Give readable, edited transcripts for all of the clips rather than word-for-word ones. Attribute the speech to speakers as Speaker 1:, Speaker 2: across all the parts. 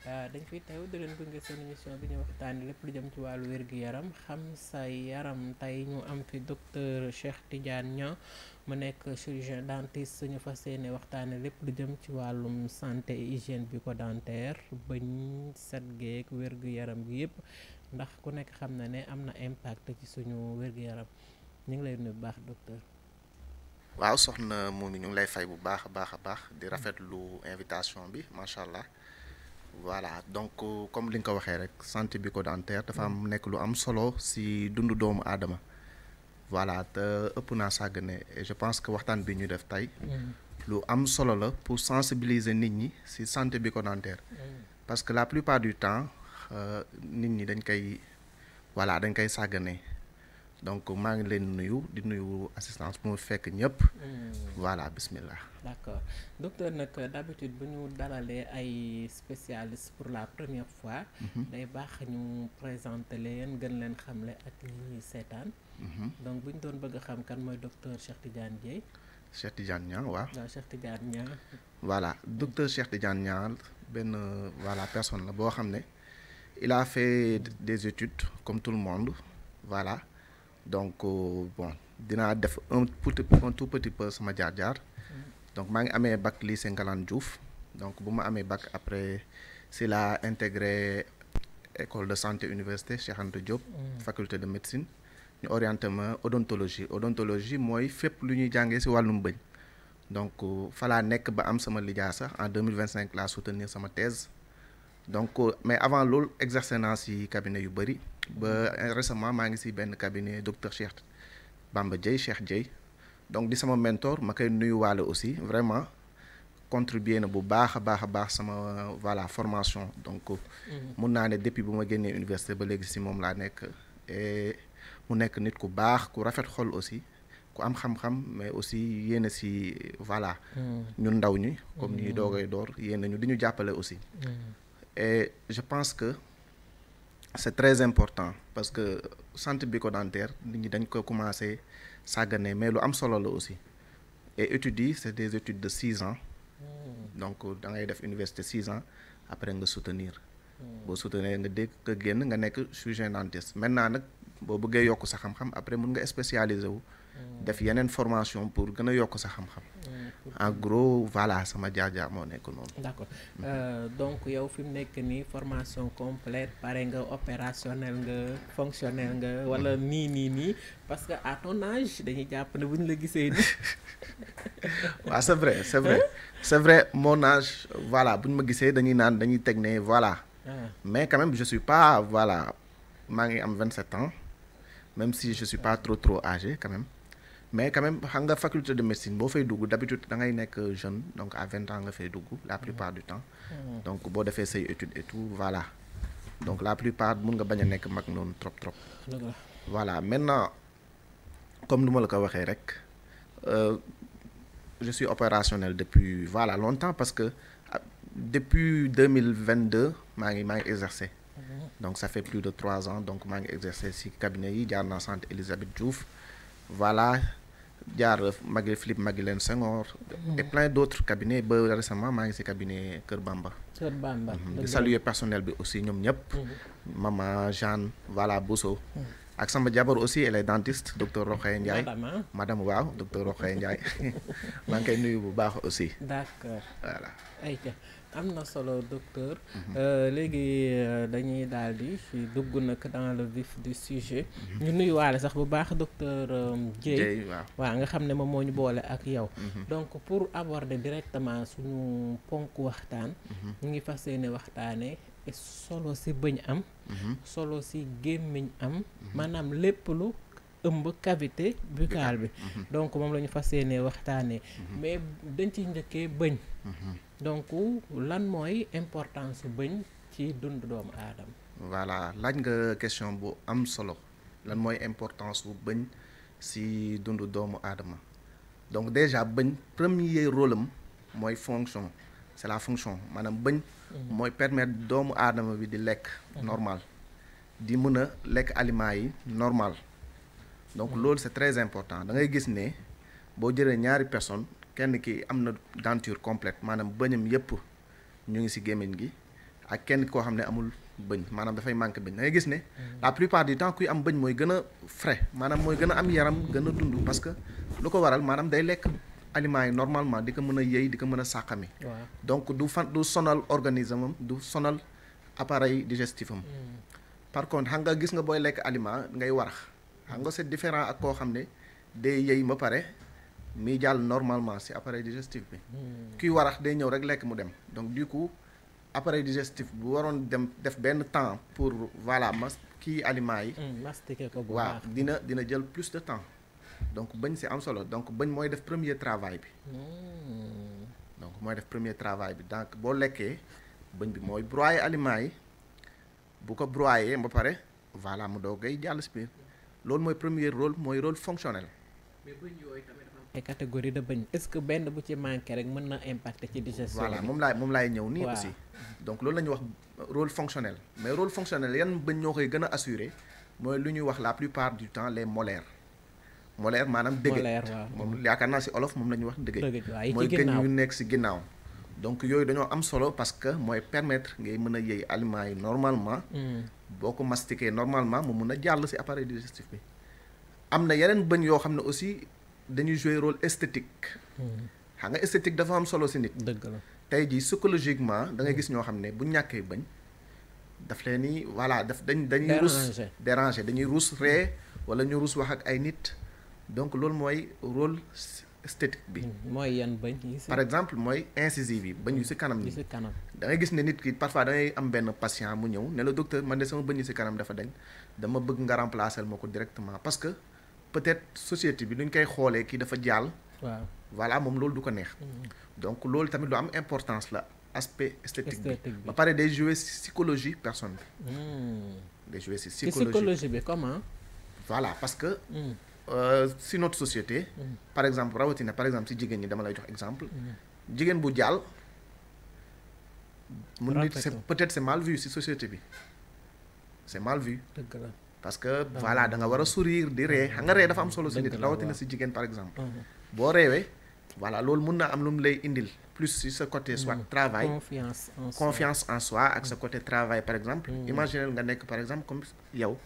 Speaker 1: dañ fiy teew di leen gunge seen émission bi ñu waxtaanee lépp lu jëm ci wàllu wér-gu-yaram xam sa yaram tey ñu am fi docteur Cheikh Tidiane Niang mu nekk chirurgien dentiste ñu fas yéene waxtaanee lépp lu jëm ci wàllum santé et hygiène bucco-dentaire bañ set geek wér-gu-yaram gi yëpp ndax ku nekk xam na ne am na impact ci suñu wér-gu-yaram ñu ngi lay nuyu bu baax docteur.
Speaker 2: waaw soxna Momy ñu ngi lay fay bu baax a baax di rafetlu invitation bi macha allah voilà donc comme li nga ko waxee rek santé bucco-dentaire dafa am nekk lu am solo si dundu doomu aadama voilà te ëpp naa sàggane et je pense que waxtaan bi ñu def tey lu am solo la pour sensibiliser nit ñi si santé bucco-dentaire parce que la plupart du temps nit ñi dañ koy sàggane. Donc maa ngi leen nuyu di nuyu assistance bu ma fekk ñëpp. Voilà bismillah.
Speaker 1: D'accord docteur nag d'habitude bu ñu dalalee ay spécialistes pour la première fois. day baax ñu présenter leen gën leen xamle ak ñi seetaan. donc bu ñu doon bëgg a xam kan mooy docteur Cheikh Tidiane Dieye.
Speaker 2: Cheikh Tidiane Niang waaw.
Speaker 1: waaw Cheikh Tidiane Niang.
Speaker 2: voilà docteur Cheikh Tidiane Niang benn personne la boo xam ne il a fait des études comme tout le monde voilà. Donc bon dinaa def un tout petit peu sama jaar-jaar donc maa ngi amee bac lycée Ngalandou Diouf donc bu ma amee bac après si la intégré école de santé université Cheikh Anta Diop faculté de médecine ñu orienté ma odontologie mooy fépp lu ñuy jàngee si wàllum bëñ donc fa laa nekk ba am sama lijaasa en 2025 laa soutenir sama thèse donc mais avant loolu exercer naa si cabinet yu bëri ba récemment maa ngi si benn cabinet docteur Cheikh Bamba Dieye Cheikh Dieye donc di sama mentor ma koy nuyuwaale aussi vraiment contribuer na bu baax a baax sama voilà formation donc mun naa ne depuis bu ma génnee université ba léegi si moom laa nekk et mu nekk nit ku baax ku rafet xol aussi ku am xam-xam mais aussi yéena si voilà ñun ndaw ñi comme ñuy doogay door yéena ñu di ñu jàppale aussi et je pense que c'est très important parce que santé bucco-dentaire nit ñi dañ ko commencé sàggane mais lu am solo la aussi et études yi c'est des études de 6 ans donc da ngay def université 6 ans après nga soutenir boo soutenir nga dégg nga génn nga nekk chirurgien dentiste maintenant nag boo bëggee yokk sa xam-xam après mun nga spécialiser wu def yeneen formation pour gën a yokk sa xam-xam en gros voilà sama jaar-jaar moo nekk noonu.
Speaker 1: D'accord donc yow fi mu nekk nii formation complète pare nga opérationnel nga fonctionnel nga wala nii parce que à ton âge dañuy jàpp ne bu ñu la gisee nii.
Speaker 2: waaw c'est vrai mon âge voilà bu ñu ma gisee dañuy teg ne voilà. mais quand même je suis pas voilà maa ngi am 27 ans même si je suis pas trop âgé quand même. mais quand même xam nga faculté de médecine boo fay dugg d'habitude da ngay nekk jeune donc à 20 ans nga fay dugg la plupart du temps donc boo defee say études et tout voilà donc la plupart mun nga bañ a nekk mag noonu trop voilà maintenant comme nu ma la ko waxee rek je suis opérationnel depuis voilà longtemps parce que depuis 2022 maa ngi exercer donc ça fait plus de 3 ans donc maa ngi exercer ci cabinet yi jaar naa centre Elisabeth Diouf voilà jaar Philippe Maguilène Senghor et plein d'autres cabinets ba récemment maa ngi ci cabinet Kër Bamba di saluer personnel bi aussi ñoom ñëpp maman Jeanne voilà Bousso ak sama jabar aussi elle est dentiste docteur Rokhaya Ndiaye madame waaw docteur Rokhaya Ndiaye maa ngi koy nuyu bu baax aussi
Speaker 1: d'accord
Speaker 2: voilà
Speaker 1: am na solo docteur léegi dañuy daal di dugg nag dans le vif du sujet ñu nuyuwaale sax bu baax docteur Dieye waaw nga xam ne moom moo ñu boole ak yow donc pour aborder directement suñu ponk waxtaan ñu ngi fas yéene waxtaane solo si bëñ am solo si gémmiñ am maanaam lépp lu ëmb cavité buccale bi donc moom la ñu fas yéene waxtaanee mais dañ ciy njëkkee bëñ donc lan mooy importance su bëñ ci dund doomu aadama.
Speaker 2: voilà laaj nga question bu am solo lan mooy importance bu bëñ ci dundu doomu aadama donc déjà bëñ premier rôle am mooy fonction c'est la fonction maanaam bëñ mooy permettre doomu aadama bi di lekk normal di mën a lekk aliments yi normal donc loolu c'est très important da ngay gis ne boo jëlee ñaari personne kenn ki am na denture complète maanaam bëñam yépp ñu ngi ci gémmiñ gi ak kenn koo xam ne amul bëñ maanaam dafay manqué bëñ da ngay gis ne la plupart du temps kuy am bëñ mooy gën a frais maanaam mooy gën a am yaram gën a dund parce que lu ko waral maanaam day lekk aliments yi normalement di ko mën a yëy di ko mën a sàqami donc du sonal organisme am du sonal appareil digestif am par contre xam nga gis nga booy lekk aliment ngay warax xam nga c'est différent ak koo xam ne day yëy ba pare muy jàll normalement ci appareil digestif bi kuy warax day ñëw rek lekk mu dem donc du coup appareil digestif bu waroon dem def benn temps pour voilà kii aliments yi
Speaker 1: mastiquer ko bu
Speaker 2: waaw dina jël plus de temps donc bëñ c'est am solo donc bëñ mooy def premier travail bi donc mooy def premier travail bi donc boo lekkee bëñ bi mooy broyer aliments yi bu ko broyer ba pare voilà mu doogay jàll ci biir loolu mooy premier rôle mooy rôle fonctionnel.
Speaker 1: mais bëñ yooyu tamit dafa am ay catégorie de bëñ est-ce que benn bu ci manqué rek mën na impacter ci digestion.
Speaker 2: voilà moom laay ñëw nii aussi. donc loolu la ñuy wax rôle fonctionnel mais rôle fonctionnel yan bëñ ñoo koy gën a assurer mooy lu ñuy wax la plupart du temps les molaires. molaire maanaam dëgëj moom yaakaar naa ci olof moom la ñuy wax dëgëj mooy gëñ yu nekk ci ginnaaw donc yooyu dañoo am solo parce que mooy permettre ngay mën a yëy aliments yi normalement boo ko mastiquer normalement mu mun a jàll ci appareil digestif bi am na yeneen bëñ yoo xam ne aussi dañuy jouer rôle esthétique xam nga esthétique dafa am solo ci nit
Speaker 1: dëgg la
Speaker 2: tey jii psychologiquement da ngay gis ñoo xam ne bu ñàkkee bëñ daf leen ni voilà dañuy rus déranger dañuy rus ree wala ñu rus wax ak ay nit donc loolu mooy rôle esthétique bi.
Speaker 1: mooy yan bëñ yi
Speaker 2: par exemple mooy incisive yi bëñ yu ci kanam ni da ngay gis ne nit ki parfois da ngay am benn patient mu ñëw ne la docteur man de sama bëñ yi ci kanam dafa dañ dama bëgg nga remplacer ma ko directement parce que peut-être société bi luñ koy xoolee kii dafa jàll.
Speaker 1: waaw
Speaker 2: voilà moom loolu du ko neex. donc loolu tamit lu am importance la aspect esthétique bi ba pare day jouer ci psychologie personne bi. day jouer ci
Speaker 1: psychologie bi comment.
Speaker 2: voilà parce que. si notre société par exemple rawatina par exemple si jigéen ñi dama lay jox exemple jigéen bu jàll mun nit c'est peut-être c'est mal vu si société bi c'est mal vu parce que voilà da nga war a sourire di ree xam nga ree dafa am solo si nit rawatina si jigéen par exemple boo reewee voilà loolu mun na am lu mu lay indil plus si sa côté soit travail confiance en soi ak sa côté travail par exemple imaginez nga nekk par exemple comme yow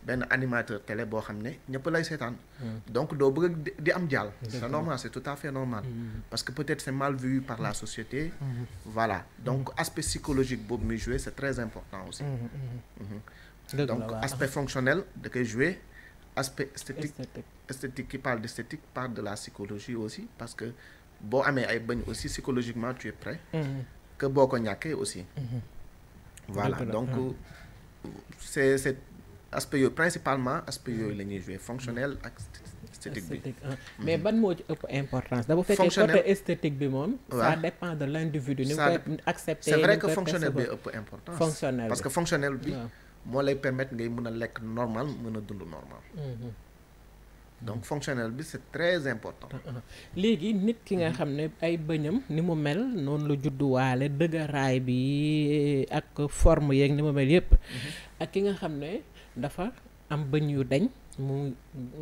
Speaker 2: benn animateur télé boo xam ne ñëpp lay seetaan donc doo bëgg di am jàll c'est normal c'est tout à fait normal parce que peut-être c'est mal vu par la société voilà donc aspect psychologique boobu muy jouer c'est très important aussi donc aspect fonctionnel da koy jouer aspect esthétique qui parle d'esthétique parle de la psychologie aussi parce que boo amee ay bëñ aussi psychologiquement tu es prêt que boo ko ñàkkee aussi voilà donc c'est aspect yooyu principalement aspect yooyu la ñuy jouer fonctionnel ak esthétique bi
Speaker 1: mais ban moo ci ëpp importance da bu fekkee côté esthétique bi moom ça dépend de l'individu ni mu koy accepter
Speaker 2: c'est vrai que fonctionnel bi ëpp importance
Speaker 1: fonctionnel
Speaker 2: parce que fonctionnel bi moo lay permettre ngay mën a lekk normal mën a dund normal donc fonctionnel bi c'est très important
Speaker 1: léegi nit ki nga xam ne ay bëñam ni mu mel noonu la judduwaale dëgëraay bi ak forme yeeg ni mu mel yépp ak ki nga xam ne dafa am bëñ yu dañ mu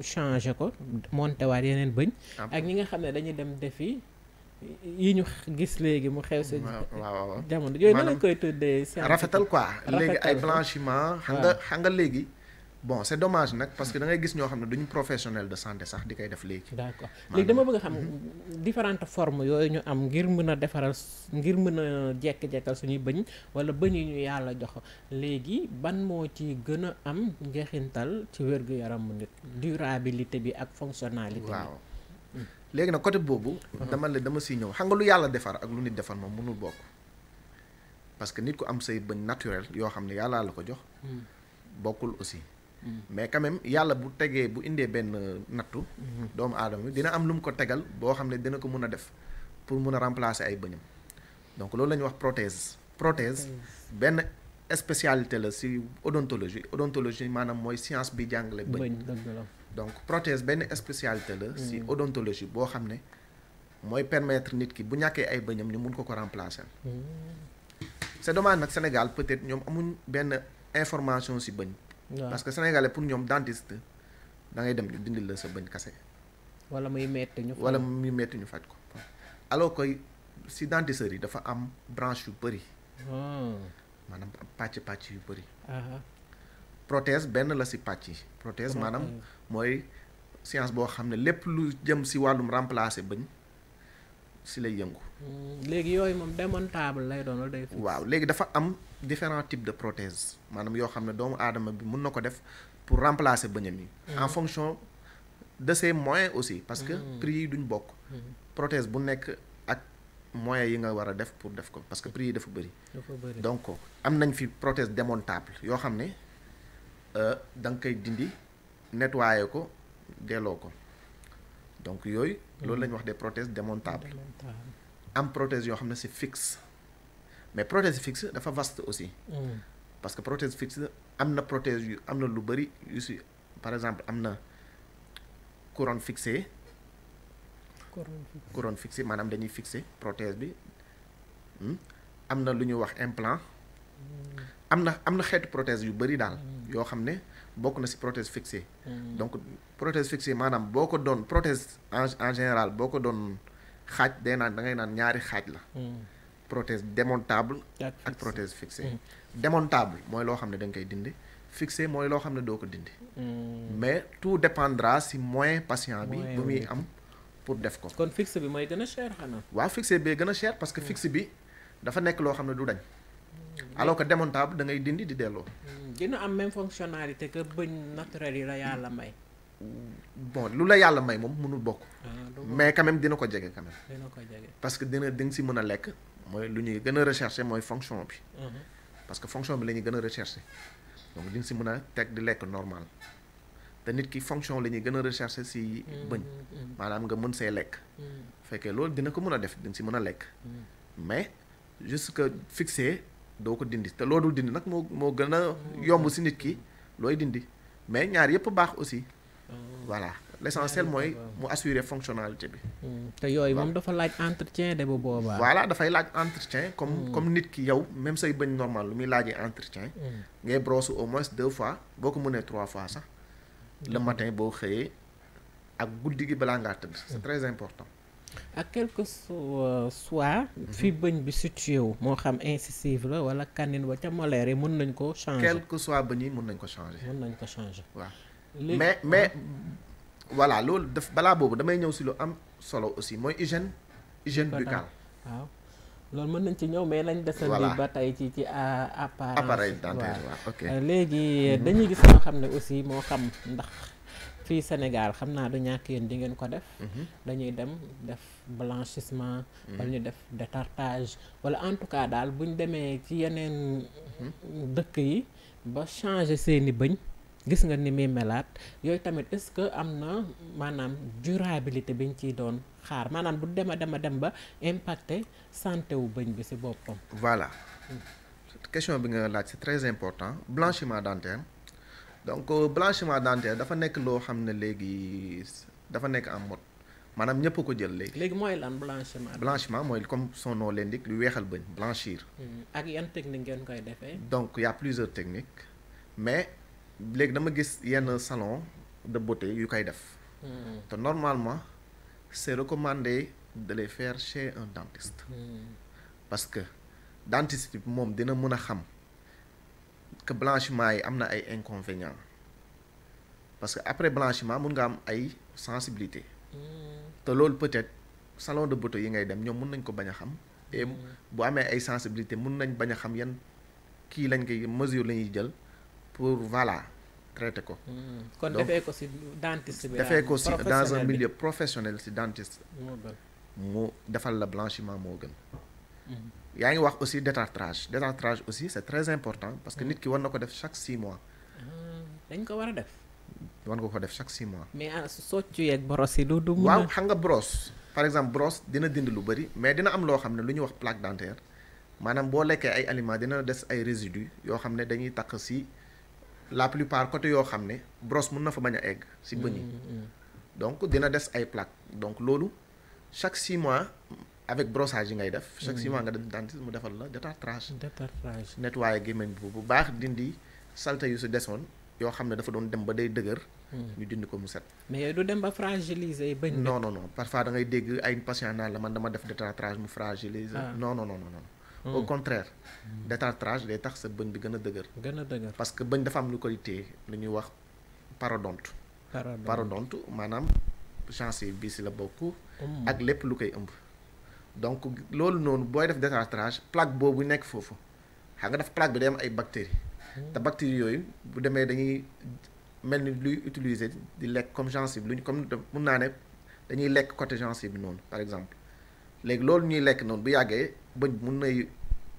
Speaker 1: changé ko monté waat yeneen bëñ ak ñi nga xam ne dañuy dem defi yi ñu gis léegi mu xew si jamono yooyu na lañ koy tuddee
Speaker 2: rafetal quoi léegi ay blanchiment xam nga léegi bon c'est dommage nag parce que da ngay gis ñoo xam ne duñu professionnel de santé sax di koy def léegi
Speaker 1: d'accord léegi dama bëgg a xam différentes formes yooyu ñu am ngir mën a defaral ngir mën a jekk-jekkal suñuy bëñ wala bëñ yi ñu yàlla jox léegi ban moo ci gën a am njeexintal ci wér-gu-yaramu nit durabilité bi ak fonctionnalité
Speaker 2: waaw léegi nag côté boobu dama siy ñëw xam nga lu yàlla defar ak lu nit defar moom mënul bokk parce que nit ku am say bëñ naturel yoo xam ne yàlla la ko jox bokkul aussi mais quand même yàlla bu tegee bu indee benn nattu doomu aadama dina am lu mu ko tegal boo xam ne dina ko mën a def pour mën a remplacer ay bëñam donc loolu la ñuy wax prothèse benn spécialité la ci odontologie maanaam mooy science bi jàngale bëñ donc prothèse benn spécialité la ci odontologie boo xam ne mooy permettre nit ki bu ñàkkee ay bëñam ñu mun ko remplacer c'est dommage nag Sénégal peut-être ñoom amuñ benn information ci bëñ parce que sénégalais pour ñoom dentiste da ngay dem ñu dindil la sa bëñ kase
Speaker 1: wala muy metti
Speaker 2: ñu faj ko alors que ci dentisserie yi dafa am branche yu bari pàcc yu bëri. prothèse benn la si pàcc yi. prothèse maanaam mooy science boo xam ne lépp lu jëm si wàllum remplacer bëñ si lay yëngu.
Speaker 1: léegi yooyu moom démontable lay doon day.
Speaker 2: waaw léegi dafa am différents types de prothèses maanaam yoo xam ne doomu aadama bi mun na ko def pour remplacer bëñam yi. en fonction de ses moyens aussi. parce que prix yi duñ bokk. prothèse bu nekk ak moyens yi nga war a def pour def ko parce que prix yi dafa bëri. donc am nañ fi prothèse démontable yoo xam ne da nga koy dindi nettoyer ko delloo ko donc yooyu. loolu la ñuy wax des prothèses démontables. am prothèse yoo xam ne c'est fixe mais prothèse fixe dafa vaste aussi. parce que prothèse fixe am na prothèse yu am na lu bëri yu si par exemple am na couronne fixée. couronne fixée maanaam dañuy fixer prothèse bi am na lu ñuy wax implant. am na xeetu prothèse yu bëri daal. yoo xam ne bokk na ci prothèse fixée. donc prothèse fixée maanaam boo ko doon prothèse en général boo ko doon xaaj da ngay naan ñaari xaaj la. prothèse démontable ak prothèse fixée. démontable mooy loo xam ne da nga koy dindi. fixé mooy loo xam ne doo ko dindi. mais tout dépendra ci moyen patient bi bu muy am pour def ko.
Speaker 1: kon fixe bi mooy gën a cher xanaa.
Speaker 2: waaw fixé bee gën a cher parce que fixe bi dafa nekk loo xam ne du dañ. alors que démontable da ngay dindi di delloo.
Speaker 1: dina am même fonctionnalité que bëñ naturel yi la yàlla may.
Speaker 2: bon lu la yàlla may moom mënul bokk. mais quand même dina ko jege quand même.
Speaker 1: dina ko jege
Speaker 2: parce que di nga si mën a lekk mooy lu ñuy gën a rechercher mooy fonction bi. parce que fonction bi la ñuy gën a rechercher donc di nga si mën a teg di lekk normal te nit ki fonction la ñuy gën a rechercher si bëñ. maanaam nga mën see lekk. fekkee loolu dina ko mën a def di nga si mën a lekk. mais juste que fixé. doo ko dindi te loolu dindi nag moo gën a yomb si nit ki looy dindi mais ñaar yëpp baax aussi. voilà l'essentiel mooy mu assurer fonctionnalité bi.
Speaker 1: te yooyu moom dafa laaj entretien de bu boobaa.
Speaker 2: voilà dafay laaj entretien comme nit ki yow même say bëñ normal lu muy laajee entretien. ngay brosse au moins 2 fois boo ko mënee 3 fois sax. le matin boo xëyee ak guddi gi balaa ngaa tëdd. c'est très important.
Speaker 1: ak quelque soit fi bëñ bi situé wu moo xam incisive la wala canine ba ca molaire yi mën nañ ko changer.
Speaker 2: quel que soit bëñ yi mën nañ ko changer.
Speaker 1: mën nañ ko changer.
Speaker 2: waaw mais voilà loolu daf balaa boobu damay ñëw si lu am solo aussi mooy hygiène buccale.
Speaker 1: waaw loolu mën nañ ci ñëw mais nañ desandi ba tey ci
Speaker 2: appareil dentaire waaw ok.
Speaker 1: léegi dañuy gis loo xam ne aussi moo xam ndax fii Sénégal xam naa du ñàkk yéen di ngeen ko def. dañuy dem def blanchissement. wala ñu def détartrage wala en tout cas daal bu ñu demee ci yeneen dëkk yi ba changer seeni bëñ gis nga ni muy melaat yooyu tamit est-ce que am na maanaam durabilité bi ñu ciy doon xaar maanaam du dem ba impacter santé wu bëñ bi ci boppam.
Speaker 2: voilà question bi nga laaj c'est très important blanchiment dentaire. donc blanchiment dentaire dafa nekk loo xam ne léegi dafa nekk en mode maanaam ñëpp ko jël léegi.
Speaker 1: léegi mooy lan blanchiment.
Speaker 2: blanchiment mooy comme son nom l'indique lu weexal bëñ blanchir.
Speaker 1: ak yan technique ngeen koy defee.
Speaker 2: donc y a plusieurs techniques mais léegi dama gis yenn salon de beauté yu koy def. te normalement c'est recommandé de les faire chez un dentiste. parce que dentiste bi moom dina mën a xam. que blanchiment yi am na ay inconvénients parce que après blanchiment mun nga am ay sensibilité te loolu peut-être salon de beauté yi ngay dem ñoom mun nañ ko bañ a xam et bu amee ay sensibilité mun nañ bañ a xam yan kii lañ koy mesure la ñuy jël pour voilà traiter ko.
Speaker 1: kon defee ko ci dentiste bi
Speaker 2: defee ko ci dans un milieu professionnel ci dentiste mu defal la blanchiment moo gën. yaa ngi wax aussi détartrage aussi c'est très important parce que nit ki war na ko def chaque 6 mois.
Speaker 1: dañ ko war a def.
Speaker 2: war nga ko def chaque 6 mois.
Speaker 1: mais soccu yeeg brosse yi du mun
Speaker 2: waaw xam nga brosse par exemple brosse dina dindi lu bari mais dina am loo xam ne lu ñuy wax plaque dentaire maanaam boo lekkee ay aliments dina des ay résidus yoo xam ne dañuy takk ci la plupart côté yoo xam ne brosse mun na fa bañ a egg ci bëñ yi donc dina des ay plaques donc loolu chaque 6 mois. avec brossage yi ngay def chaque 6 mois nga dem dentiste mu defal la détartrage nettoyer gémmiñ bu baax dindi saleté yu si desoon yoo xam ne dafa doon dem ba day dëgër ñu dindi ko mu set
Speaker 1: mais yooyu du dem ba fragiliser bëñ
Speaker 2: non parfois da ngay dégg ay patient naan la man dama def détartrage mu fragiliser non au contraire détartrage day tax sa bëñ bi gën a dëgër. parce que bëñ dafa am lu koy téye lu ñuy wax parodonte. parodonte maanaam gencive bi si la bokk. ak lépp lu koy ëmb. donc loolu noonu booy def détartrage plaque boobu nekk foofu xam nga def plaque bi day am ay bactéries. te bactéries yooyu bu demee dañuy mel ni luy utiliser di lekk comme gencive luñ comme mun naa ne dañuy lekk côté gencive bi noonu par exemple léegi loolu ñuy lekk noonu bu yàggee bëñ mun nay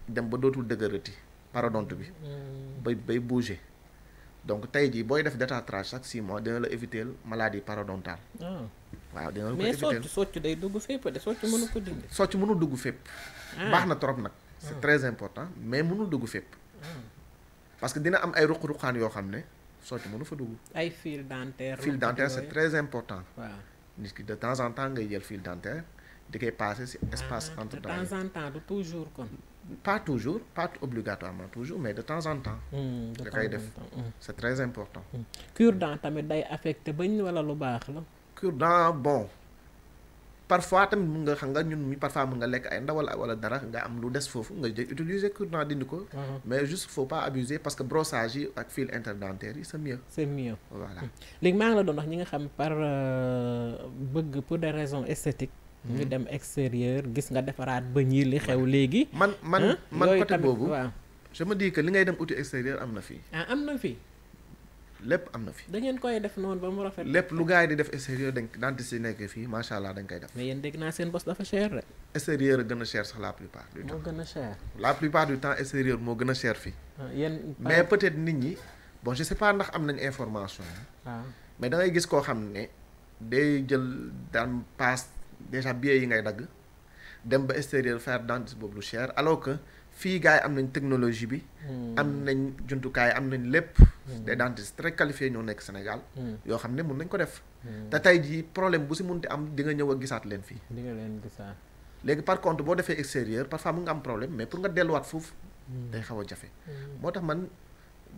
Speaker 2: dem ba dootul dëgërati parodonte bi. bay bouger. donc tey jii booy def détartrage chaque 6 mois dina la éviter maladie parodontale. waaw dina la ko éviter
Speaker 1: mais socc day dugg fépp de socc mënu ko dindi.
Speaker 2: socc mënul dugg fépp. baax na trop nag. c'est très important mais mënul dugg fépp. parce que dina am ay ruq-ruqaan yoo xam ne socc mënu fa dugg.
Speaker 1: ay fil dentaire.
Speaker 2: fil dentaire c'est très important.
Speaker 1: waaw
Speaker 2: nit ki de temps en temps ngay jël fil dentaire di koy passer ci espace entre dents.
Speaker 1: de temps en temps du toujours kon.
Speaker 2: pas toujours pas obligatoirement toujours mais de temps en temps. da koy def c'est très important.
Speaker 1: cure-dent tamit day affecté bëñ wala lu baax la.
Speaker 2: cure-dent bon parfois tamit mun nga xam nga ñun mi parfois mun nga lekk ay ndawal wala dara nga am lu des foofu nga jël utiliser cure-dent dindi ko. mais juste faut pas abuser parce que brossage yi ak fil interdentaire yi c'est mieux.
Speaker 1: c'est mieux
Speaker 2: voilà.
Speaker 1: léegi maa ngi la doon wax ñi nga xam par bëgg pour des raisons esthétiques. ñu dem extérieur gis nga defaraat bëñ yi li xew léegi.
Speaker 2: man côté boobu
Speaker 1: waaw.
Speaker 2: je me dis que li ngay dem outil extérieur am na fii.
Speaker 1: am na fii.
Speaker 2: lépp am na fi.
Speaker 1: da ngeen koy def noonu ba mu rafet.
Speaker 2: lépp lu gars yi di def extérieur dañ dentiste yi nekk fii macha allah dañ koy def.
Speaker 1: mais yéen dégg naa seen bos dafa cher de.
Speaker 2: extérieur a gën a cher sax la plupart du temps.
Speaker 1: moo gën a cher.
Speaker 2: la plupart du temps extérieur moo gën a cher fii.
Speaker 1: yéen
Speaker 2: mais peut-être nit ñi bon je sais pas ndax am nañ information.
Speaker 1: waaw
Speaker 2: mais da ngay gis koo xam ne day jël daan paas déjà billets yi ngay dagg dem ba extérieur faire dentiste boobu lu cher alors que fii gars yi am nañ technologie bi. am nañ jumtukaay am nañ lépp. des dentistes très qualifiés ñoo nekk Sénégal. yoo xam ne mun nañ ko def. te tey jii problème bu si munti am di nga ñëw a gisaat leen fii.
Speaker 1: di nga leen gisaat.
Speaker 2: léegi par contre boo defee extérieur parfois mun nga am problème mais pour nga delluwaat foofu. day xaw a jafe. moo tax man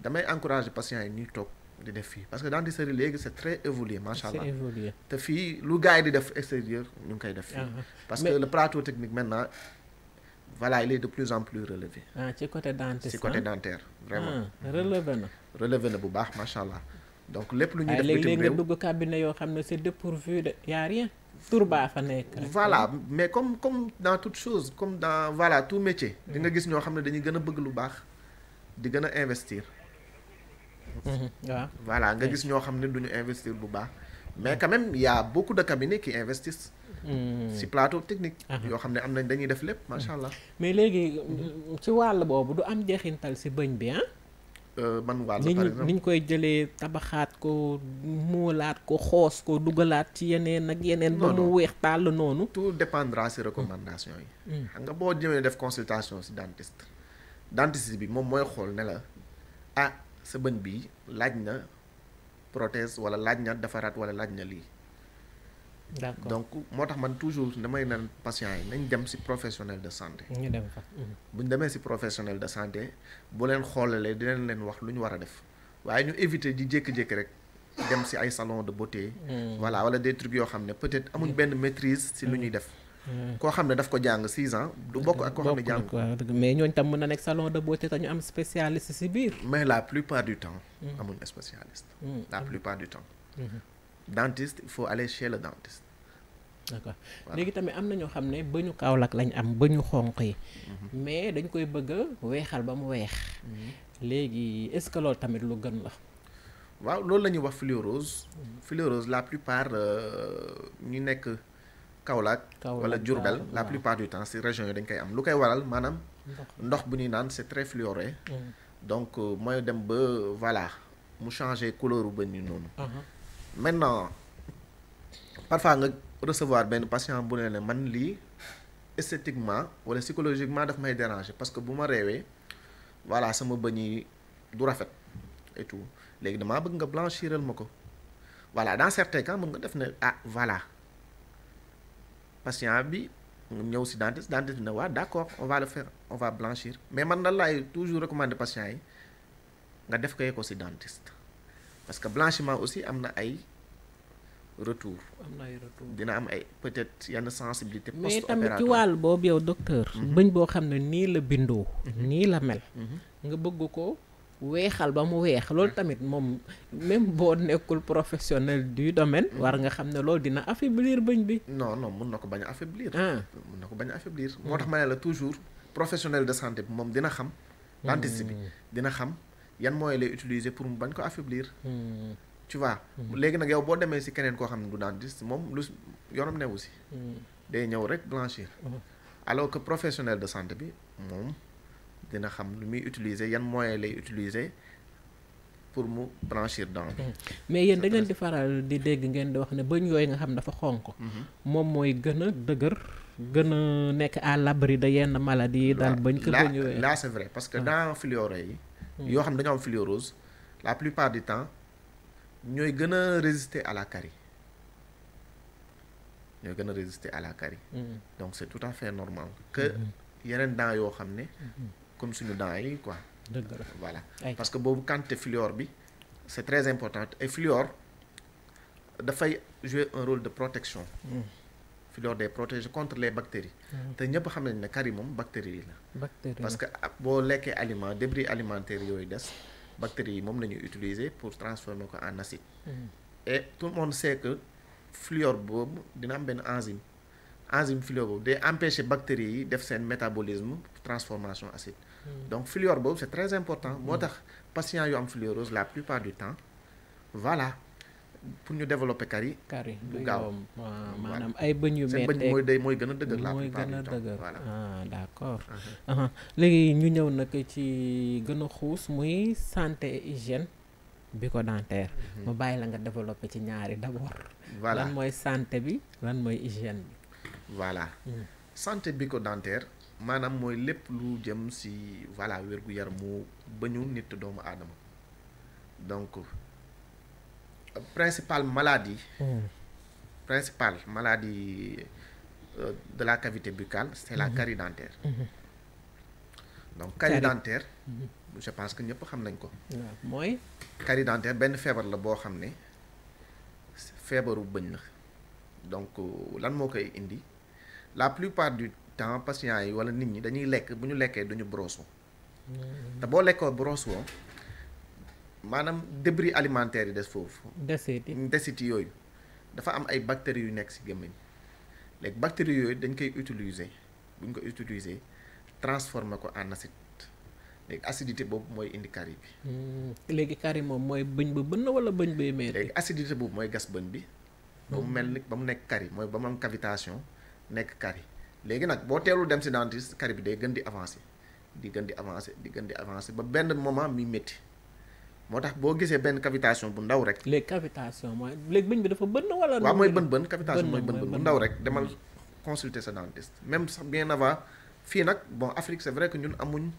Speaker 2: damay encourager patients yi ñuy toog di def fii parce que dentisterie léegi c'est très évolué macha allah.
Speaker 1: c'est évolué.
Speaker 2: te fii lu gars yi di def extérieur ñu ngi koy def fii. parce que le plateau technique maintenant. voilà il est de plus en plus relevé.
Speaker 1: ci côté dentiste
Speaker 2: ci côté dentaire vraiment.
Speaker 1: relevé na.
Speaker 2: relevé na bu baax macha allah donc lépp lu ñuy def.
Speaker 1: léegi nga dugg cabinet yoo xam ne c'est dépourvu de y a rien. tur baa fa nekk rek.
Speaker 2: voilà mais comme dans toute chose comme dans voilà tout métier. di nga gis ñoo xam ne dañuy gën a bëgg lu baax di gën a investir.
Speaker 1: waaw
Speaker 2: voilà nga gis ñoo xam ne duñu investir bu baax mais quand même il y a beaucoup de cabinets qui investissent. ci plateau technique. yoo xam ne am nañ dañuy def lépp macha allah.
Speaker 1: mais léegi ci wàll boobu du am jeexintal ci bëñ bi
Speaker 2: man wàll par exemple
Speaker 1: niñ koy jëlee tabaxaat ko muulaat ko xoos ko dugalaat ci yeneen ak yeneen. ba mu weex tàll noonu.
Speaker 2: tout dépendra ci recommandation yi. xam nga boo jëmee def consultation ci dentiste. dentiste bi moom mooy xool ne la ah sa bëñ bi laaj na prothèse wala laaj na defaraat wala laaj na lii.
Speaker 1: d'accord
Speaker 2: donc moo tax man toujours damay naan patients yi nañ dem ci professionnel de santé.
Speaker 1: ñu dem fa.
Speaker 2: bu ñu demee ci professionnel de santé bu leen xoolalee dinañ leen wax lu ñu war a def waaye ñu éviter di jékki-jékki rek dem ci ay salon de beauté. voilà wala des trucs yoo xam ne peut-être amuñ benn maîtrise ci lu ñuy def. koo xam ne daf ko jàng 6 ans du bokk ak koo xam ne jàng ko.
Speaker 1: mais ñooñu tam mën na nekk salon de beauté te ñu am spécialiste ci biir.
Speaker 2: mais la plupart du temps. amuñ spécialiste. la plupart du temps. dentiste il faut aller chez le dentiste.
Speaker 1: d'accord léegi tamit am na ñoo xam ne bëñu Kaolack lañ am bëñu xonq yi. mais dañ koy bëgg a weexal ba mu weex. léegi est-ce que loolu tamit lu gën la.
Speaker 2: waaw loolu la ñuy wax fluorose. fluorose la plupart ñu nekk Kaolack. wala Diourbel la plupart du temps ci région yi dañ koy am lu koy waral maanaam. ndox bu ñuy naan c'est très fluoré. donc mooy dem ba voilà mu changer couleur bu bëñ yi noonu. maintenant parfois nga recevoir benn patient bu ne man lii esthétiquement wala psychologiquement daf may déranger parce que bu ma reewee voilà sama bëñ yi du rafet et tout léegi damaa bëgg nga blanchiral ma ko voilà dans certains cas mën nga def ne ah voilà patient bi ñëw ci dentiste bi ne waa d'accord on va le faire on va blanchir mais man na laay toujours recommander patient yi nga def ko ci dentiste parce que blanchiment aussi am na ay retour.
Speaker 1: am na ay retour
Speaker 2: dina am ay peut-être yenn sensibilité
Speaker 1: mais
Speaker 2: post-opératoire.
Speaker 1: tamit ci wàll boobu yow docteur. bëñ boo xam ne nii la bindoo. nii la mel. nga bëgg ko weexal ba mu weex loolu tamit moom même boo nekkul professionnel du domaine. war nga xam ne loolu dina affaiblir bëñ bi.
Speaker 2: non mun na ko bañ a affaiblir.
Speaker 1: ah
Speaker 2: mun na ko bañ a affaiblir. moo tax ma ne la toujours professionnel de santé bi moom dina xam. dentiste bi dina xam yan moyens lay utiliser pour mu bañ ko affaiblir. tu vois. léegi nag yow boo demee ci keneen koo xam ne du dentiste moom lu yoonam newu ci. day ñëw rek blanchir. alors que professionnel de santé bi moom dina xam lu muy utiliser yan moyens lay utiliser pour mu blanchir dent bi.
Speaker 1: mais yéen da ngeen di faral di dégg ngeen di wax ne bëñ yooyu nga xam dafa xonk. moom mooy gën a dëgër. gën a nekk à l'abri de yenn maladies yi daal bañ ko bëñ yooyu.
Speaker 2: là c'est vrai parce que dans fluoré yi. yoo xam ne dañoo am fluorose la plupart du temps ñooy gën a résister à la carie. ñooy gën a résister à la carie. donc c'est tout à fait normal que yeneen dents yoo xam ne comme suñu dents yi quoi.
Speaker 1: dëgg la
Speaker 2: voilà parce que boobu quantité fluor bi c'est très important et fluor dafay jouer un rôle de protection. fluor day protéger contre les bactéries. te ñëpp xam nañ ne carie moom bactéries yi la.
Speaker 1: bactéries
Speaker 2: parce que boo lekkee aliment débris alimentaires yooyu des bactéries yi moom la ñuy utiliser pour transformer ko en acide. et tout le monde sait que fluor boobu dina am benn enzyme fluor boobu day empêcher bactéries yi def seen métabolisme transformation acide. donc fluor boobu c'est très important moo tax patients yu am fluorose la plupart du temps voilà pour ñu développer carie
Speaker 1: du
Speaker 2: gaaw
Speaker 1: maanaam ay bëñ yu
Speaker 2: seen bëñ mooy gën a dëgër la
Speaker 1: mooy
Speaker 2: plupart
Speaker 1: gën a
Speaker 2: du temps
Speaker 1: dëgër
Speaker 2: voilà.
Speaker 1: D'accord. léegi ñu ñëw nag ci gën a xuus muy santé et hygiène bucco-dentaire. ma bàyyi la nga développer ci ñaari d'abord.
Speaker 2: voilà
Speaker 1: lan mooy santé bi lan mooy hygiène bi.
Speaker 2: voilà santé bucco-dentaire maanaam mooy lépp lu jëm ci voilà wér-gu-yaramu bëñu nit doomu aadama donc principale maladie de la cavité buccale c'est la carie dentaire. donc carie dentaire je pense que ñëpp xam nañ ko.
Speaker 1: waaw mooy.
Speaker 2: carie dentaire benn feebar la boo xam ne feebaru bëñ la donc lan moo koy indi la plupart du temps patients yi wala nit ñi dañuy lekk bu ñu lekkee duñu brosse te boo lekkoo brosse woo maanaam débris alimentaires yi des foofu. desit yooyu dafa am ay bactéries yu nekk ci gémmiñ léegi bactéries yooyu dañ koy utiliser bu ñu ko utiliser transformer ko en acide léegi acidité boobu mooy indi carie bi.
Speaker 1: léegi carie moom mooy bëñ ba bënn wala bëñ bay metti.
Speaker 2: léegi acidité boobu mooy gas bëñ bi. ba mu mel ni ba mu nekk carie mooy ba mu am cavitation nekk carie léegi nag boo teelul dem ci dentiste carie bi day gën di avancer di gën di avancer ba benn moment mi métti. moo tax boo gisee benn cavitation bu ndaw rek.
Speaker 1: léegi cavitation mooy léegi bëñ bi dafa bënn wala.
Speaker 2: waaw mooy bën cavitation mooy bën bu ndaw rek demal consulter sa dentiste même sax bien avant fii nag bon Afrique c'est vrai que ñun amuñ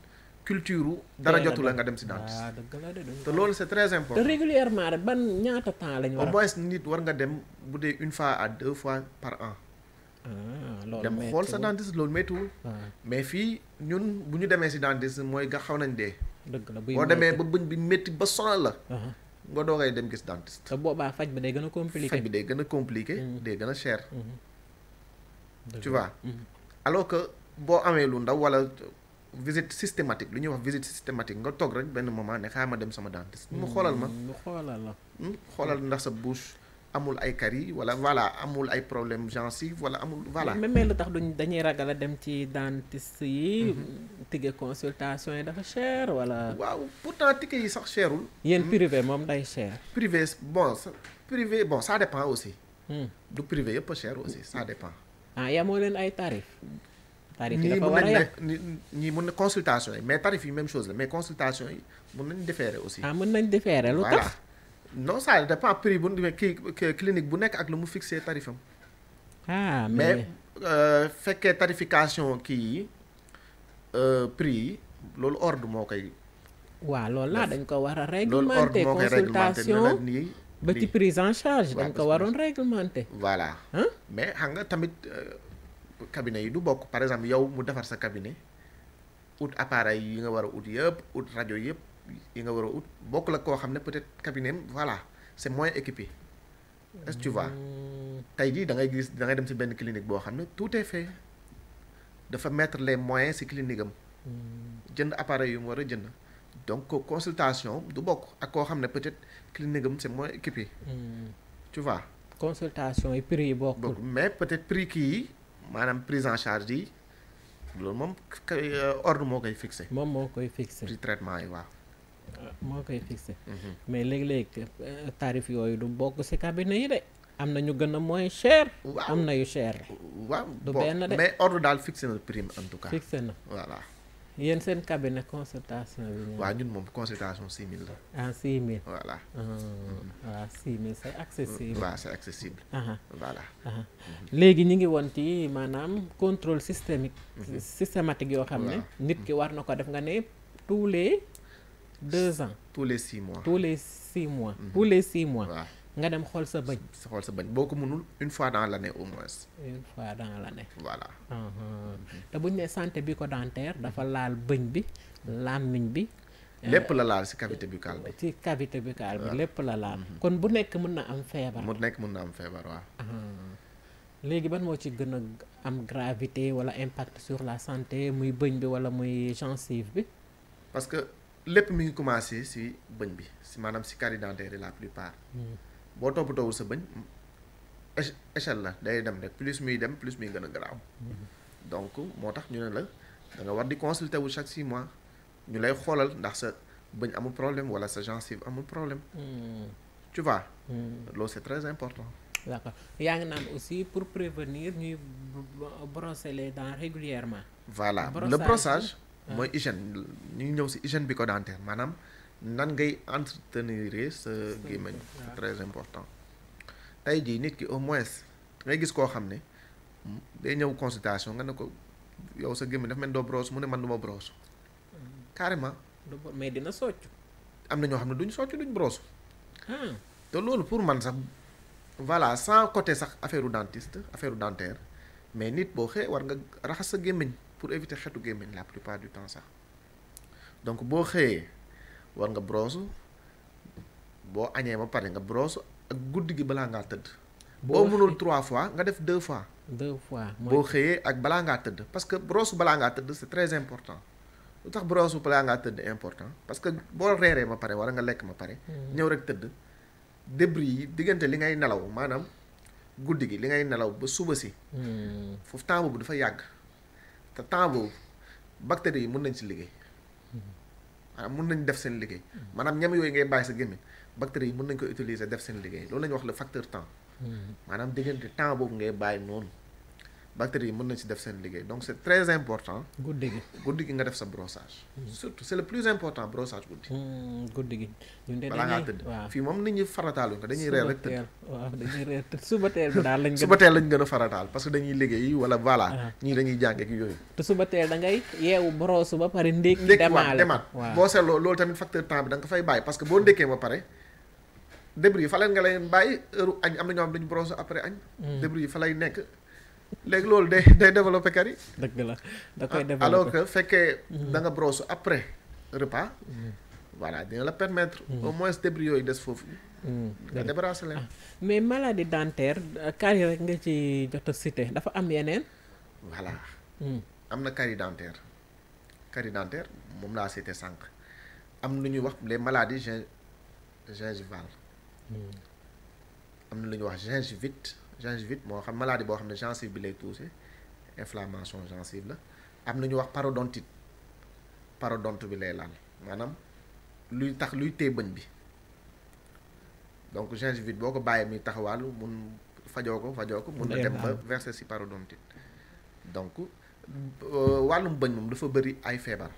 Speaker 2: culture dara jotu la nga dem ci dentiste.
Speaker 1: waaw dëgg la de
Speaker 2: te loolu c'est très important.
Speaker 1: te régulièrement rek ban ñaata temps lañ war
Speaker 2: au moins nit war nga dem bu dee une fois à 2 fois par an.
Speaker 1: loolu
Speaker 2: dem xool sa dentiste loolu méttiwul. mais fii ñun bu ñu demee ci dentiste mooy nga xaw nañ dee.
Speaker 1: dëgg la
Speaker 2: boo demee ba bëñ bi métti ba sonal la. nga doogay dem gis dentiste.
Speaker 1: te boobaa faj bi day gën a compliqué.
Speaker 2: faj bi day gën a compliqué. day gën a cher. tu vois. alors que boo amee lu ndaw wala visite systématique lu ñuy wax visite systématique nga toog rek benn moment ne xaaral ma dem sama dentiste. mu xoolal ma
Speaker 1: mu xoolal la.
Speaker 2: xoolal ndax sa bouche amul ay caries wala voilà amul ay problème gencive wala amul voilà.
Speaker 1: mais lu tax dañuy ragal a dem ci dentiste yi. tige consultation yi dafa cher wala.
Speaker 2: waaw pourtant ticket yi sax cherul.
Speaker 1: yéen privé moom day cher.
Speaker 2: privé bon ça dépend aussi. du privé yëpp a cher aussi ça dépend.
Speaker 1: yamoo leen ay tarif yi dafa war a yàq
Speaker 2: ñii mun na consultation yi mais tarif yi même chose la mais consultation yi mun nañ différer aussi.
Speaker 1: mën nañ différer lu tax.
Speaker 2: non ça dépend prix bu kii clinique bu nekk ak lu mu fixé tarifam. mais fekkee tarification kii yi prix yi loolu ordre moo koy.
Speaker 1: waaw loolu laa dañ ko war a réglementer consultation ba ci prise en charge dañ ko waroon réglementer.
Speaker 2: voilà mais xam nga tamit cabinet yi du bokk par exemple yow mu defar sa cabinet ut appareil yi nga war a ut yëpp ut rajo yëpp yi nga war a ut bokk la koo xam ne peut-être cabinet voilà c'est moins équipé est-ce que tu vois tey jii da ngay gis da ngay dem ci benn clinique boo xam ne tout est fait dafa mettre les moyens ci clinique am jënd appareil yu mu war a jënd donc consultation du bokk ak koo xam ne peut-être clinique am c'est moins équipé tu vois
Speaker 1: consultation yi prix yi bokkul
Speaker 2: mais peut-être prix kii yi maanaam prise en charge yi loolu moom ordre moo koy fixé
Speaker 1: moom moo koy fixé
Speaker 2: prix traitement yi waaw
Speaker 1: moo koy fixé mais léeg-léeg tarif yooyu du bokk ci cabinet yi de am na ñu gën a moins cher am na yu cher
Speaker 2: waaw
Speaker 1: du benn de
Speaker 2: mais ordre daal fixé na prix en tout cas
Speaker 1: fixé na
Speaker 2: voilà
Speaker 1: yéen seen cabinet consultation bi
Speaker 2: waaw ñun moom consultation 6000 la
Speaker 1: ah 6000
Speaker 2: voilà
Speaker 1: waaw 6000 c'est accessible
Speaker 2: waaw c'est accessible voilà
Speaker 1: léegi ñu ngi woon ci maanaam contrôle systématique yoo xam ne nit ki war na ko def nga ne tous les 2 ans
Speaker 2: tous les 6 mois
Speaker 1: tous les 6 mois tous les 6 mois
Speaker 2: waaw
Speaker 1: nga dem xool sa bëñ
Speaker 2: xool sa bëñ boo ko mënul une fois dans l'année au moins
Speaker 1: une fois dans l'année
Speaker 2: voilà
Speaker 1: te buñ ne santé bucco-dentaire dafa laal bëñ bi làmmiñ bi
Speaker 2: lépp la laal ci cavité buccale bi
Speaker 1: ci cavité buccale bi lépp la laal kon bu nekk mën na am feebar
Speaker 2: mën na am feebar waaw
Speaker 1: léegi ban moo ci gën a am gravité wala impact sur la santé muy bëñ bi wala muy gencive bi
Speaker 2: parce que lépp mi ngi commencé ci bëñ bi ci maanaam ci carie dentaire yi la plupart boo toppatoowul sa bëñ échelle la day dem rek plus muy dem plus muy gën a garaaw donc moo tax ñu ne la da nga war di consulter wu chaque 6 mois ñu lay xoolal ndax sa bëñ amul problème wala sa gencive amul problème tu vois loolu c'est très important
Speaker 1: d'accord yaa ngi naan aussi pour prévenir ñuy brosser les dents régulièrement
Speaker 2: voilà le brossage mooy hygiène ñu ngi ñëw ci hygiène bucco-dentaire maanaam nan ngay entretenir sa gémmiñ c'est très important tey jii nit ki au moins ngay gis koo xam ne day ñëw consultation nga ne ko yow sa gémmiñ dafa mel doo brosse mu ne man du ma brosse carrément
Speaker 1: mais dina socc
Speaker 2: am na ñoo xam ne duñ socc duñ brosse te loolu pour man sax voilà sans côté sax affaire dentiste affaire dentaire mais nit boo xëyee war nga raxas sa gémmiñ pour éviter xetu gémmiñ la plupart du temps sax donc boo xëyee war nga brosse boo añee ba pare nga brosse ak guddi gi balaa ngaa tëdd boo mënul 3 fois nga def 2 fois boo xëyee ak balaa ngaa tëdd parce que brosse balaa ngaa tëdd c'est très important lu tax brosse balaa ngaa tëdd important parce que boo reeree ma pare wala nga lekk ma pare ñëw rek tëdd débris yi diggante li ngay nelaw maanaam guddi gi li ngay nelaw ba suba si foofu temps boobu dafa yàgg te temps boobu bactéries yi mën nañ ci liggéey maanaam mën nañ def seen liggéey maanaam ñam yooyu ngay bàyyi sa gémmiñ bactéries yi mën nañ ko utiliser def seen liggéey loolu la ñuy wax le facteur temps maanaam diggante temps boobu ngay bàyyi noonu bactéries yi mën nañ ci def seen liggéey donc c'est très important guddi gi nga def sa brossage surtout c'est le plus important brossage
Speaker 1: guddi gi
Speaker 2: balaa ngaa tëdd fii moom nit ñi farataaluñ ko dañuy reer rek tëdd
Speaker 1: waaw dañuy reer tëdd suba teel bi daal
Speaker 2: lañ gën a farataal parce que dañuy liggéey wala voilà ñii dañuy jàng ak yooyu
Speaker 1: te suba teel da ngay yeewu brosse ba pare ndékki demaat
Speaker 2: boo seetloo loolu tamit facteur temps bi da nga ko fay bàyyi parce que boo ndékkee ba pare débris yi fa leen nga leen bàyyi heure añ am na ñoo xam dañu brosse après añ débris yi fa lay nekk léegi loolu day développer carie
Speaker 1: dëgg la da koy développer
Speaker 2: alors que fekkee da nga brosse après repas voilà dina la permettre au moins débris yooyu des foofu nga débarrasser leen
Speaker 1: mais maladie dentaire carie rek nga ci jot a cité dafa am yeneen
Speaker 2: voilà am na carie dentaire moom laa cité sànq am lu ñuy wax les maladies gingivales am na lu ñuy wax gingivite moo xam maladie boo xam ne gencive bi lay toucher inflammation gencive la am na ñuy wax parodonte bi lay laal maanaam luy téye bëñ bi donc gingivite boo ko bàyyee muy taxawaalu mun fajoo ko mun na dem ba verser ci parodontite donc wàllum bëñ moom dafa bëri ay feebar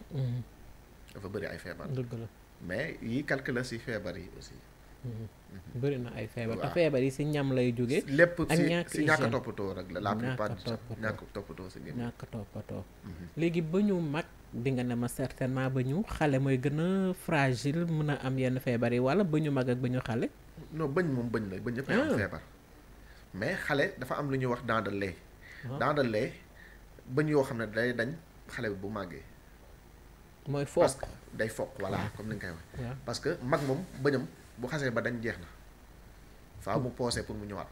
Speaker 1: dëgg la
Speaker 2: mais yi calcul la ci feebar yi aussi
Speaker 1: bëri na ay feebar te feebar yi ci ñam lay jóge
Speaker 2: lépp
Speaker 1: ak
Speaker 2: ci ñàkk toppatoo rek la plupart du temps ñàkk toppatoo ci gémmiñ
Speaker 1: ñàkk toppatoo léegi ba ñu mag di nga ne ma certainement ba ñu xale mooy gën a fragile mën a am yenn feebar yi wala ba ñu mag ak ba ñu xale
Speaker 2: non bëñ moom bëñ la bëñ yëpp am feebar mais xale dafa am lu ñuy wax dent de lait dent de lait bëñ yoo xam ne day dañ xale bi bu màggee
Speaker 1: mooy foq
Speaker 2: day foq voilà comme ni nga koy wax parce que mag moom bëñam bu xasee ba dañ jeex na faaw mu poosé pour mu ñëwaat.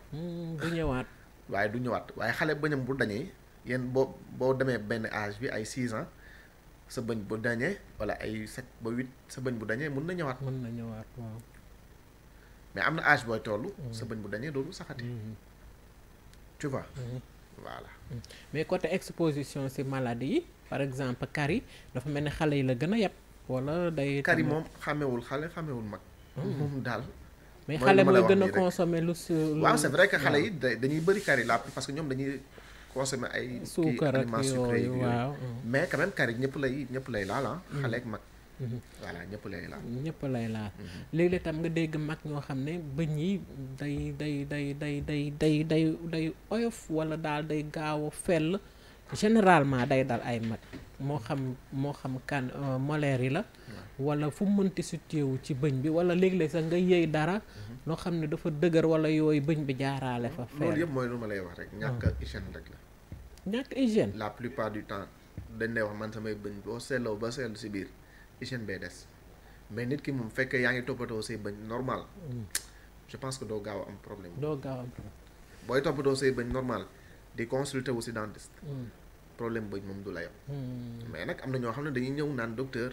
Speaker 1: du ñëwaat.
Speaker 2: waaye du ñëwaat waaye xale bëñam bu dañee yéen boo demee benn âge bi ay 6 ans sa bëñ bu dañee wala ay 7 ba 8 sa bëñ bu dañee mun na ñëwaat.
Speaker 1: mën na ñëwaat waaw.
Speaker 2: mais am na âge booy toll. sa bëñ bu dañee dootul saxati. tu vois. voilà.
Speaker 1: mais côté exposition ci maladie yi par exemple carie dafa mel ni xale yi la gën a yeb wala day.
Speaker 2: carie moom xàmmewul xale xàmmewul mag. moom daal.
Speaker 1: mais xale mooy gën a consommer lu su.
Speaker 2: waaw c'est vrai que xale yi dañuy bëri carie la parce que ñoom dañuy consommer ay.
Speaker 1: suukar ak yooyu waaw
Speaker 2: mais quand même carie ñëpp lay laal ah. xale ak mag. voilà ñëpp lay laal.
Speaker 1: ñëpp lay laal. léeg-léeg tam nga dégg mag ñoo xam ne bëñ yi day oyof wala daal day gaaw a fell généralement day dal ay mag moo xam kan molaire yi la. wala fu mu mënti situé wu ci bëñ bi wala léeg-léeg sax nga yëy dara. loo xam ne dafa dëgër wala yooyu bëñ bi jaaraale fa. fell
Speaker 2: loolu yëpp mooy lu ma lay wax rek ñàkk hygiène rek la.
Speaker 1: ñàkk hygiène.
Speaker 2: la plupart du temps dañ lay wax man samay bëñ boo seetloo ba seetlu si biir. hygiène bay des mais nit ki moom fekkee yaa ngi toppatoo say bëñ normal je pense que doo gaaw am problème. booy toppatoo say bëñ normal di consulter wu si dentiste. problème bëñ moom du la yam mais nag am na ñoo xam ne dañuy ñëw naan docteur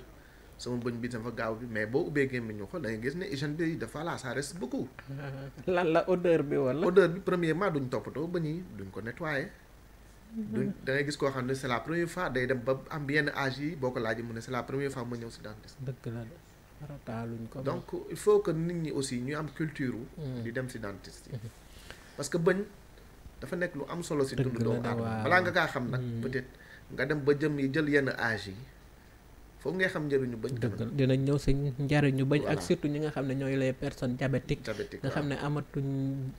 Speaker 2: sama bëñ bi dafa gaaw bi mais boo ubbee gémmiñ ñu xool da ngay gis ne hygiène bi dafa la ça reste beaucoup.
Speaker 1: lan la odeur bi wala.
Speaker 2: odeur bi premièrement duñ toppatoo bëñ yi duñ ko nettoyer. da ngay gis koo xam ne c'est la première fois day dem ba am yenn âge yi boo ko laajee mu ne c'est la première fois ma ñëw si dentiste.
Speaker 1: dëgg la de farataaluñ ko.
Speaker 2: donc il faut que nit ñi aussi ñu am culture. di dem si dentiste yi. parce que bëñ dafa nekk lu am solo si dundu doomu aadama balaa nga kaa xam nag peut-être nga dem ba jëm yi jël yenn âge yi foofu ngay xam njëriñu bëñ.
Speaker 1: dëgg la dinañ ñëw si njëriñu bëñ ak surtout ñi nga xam ne ñooy les personnes diabétiques nga xam ne amatuñ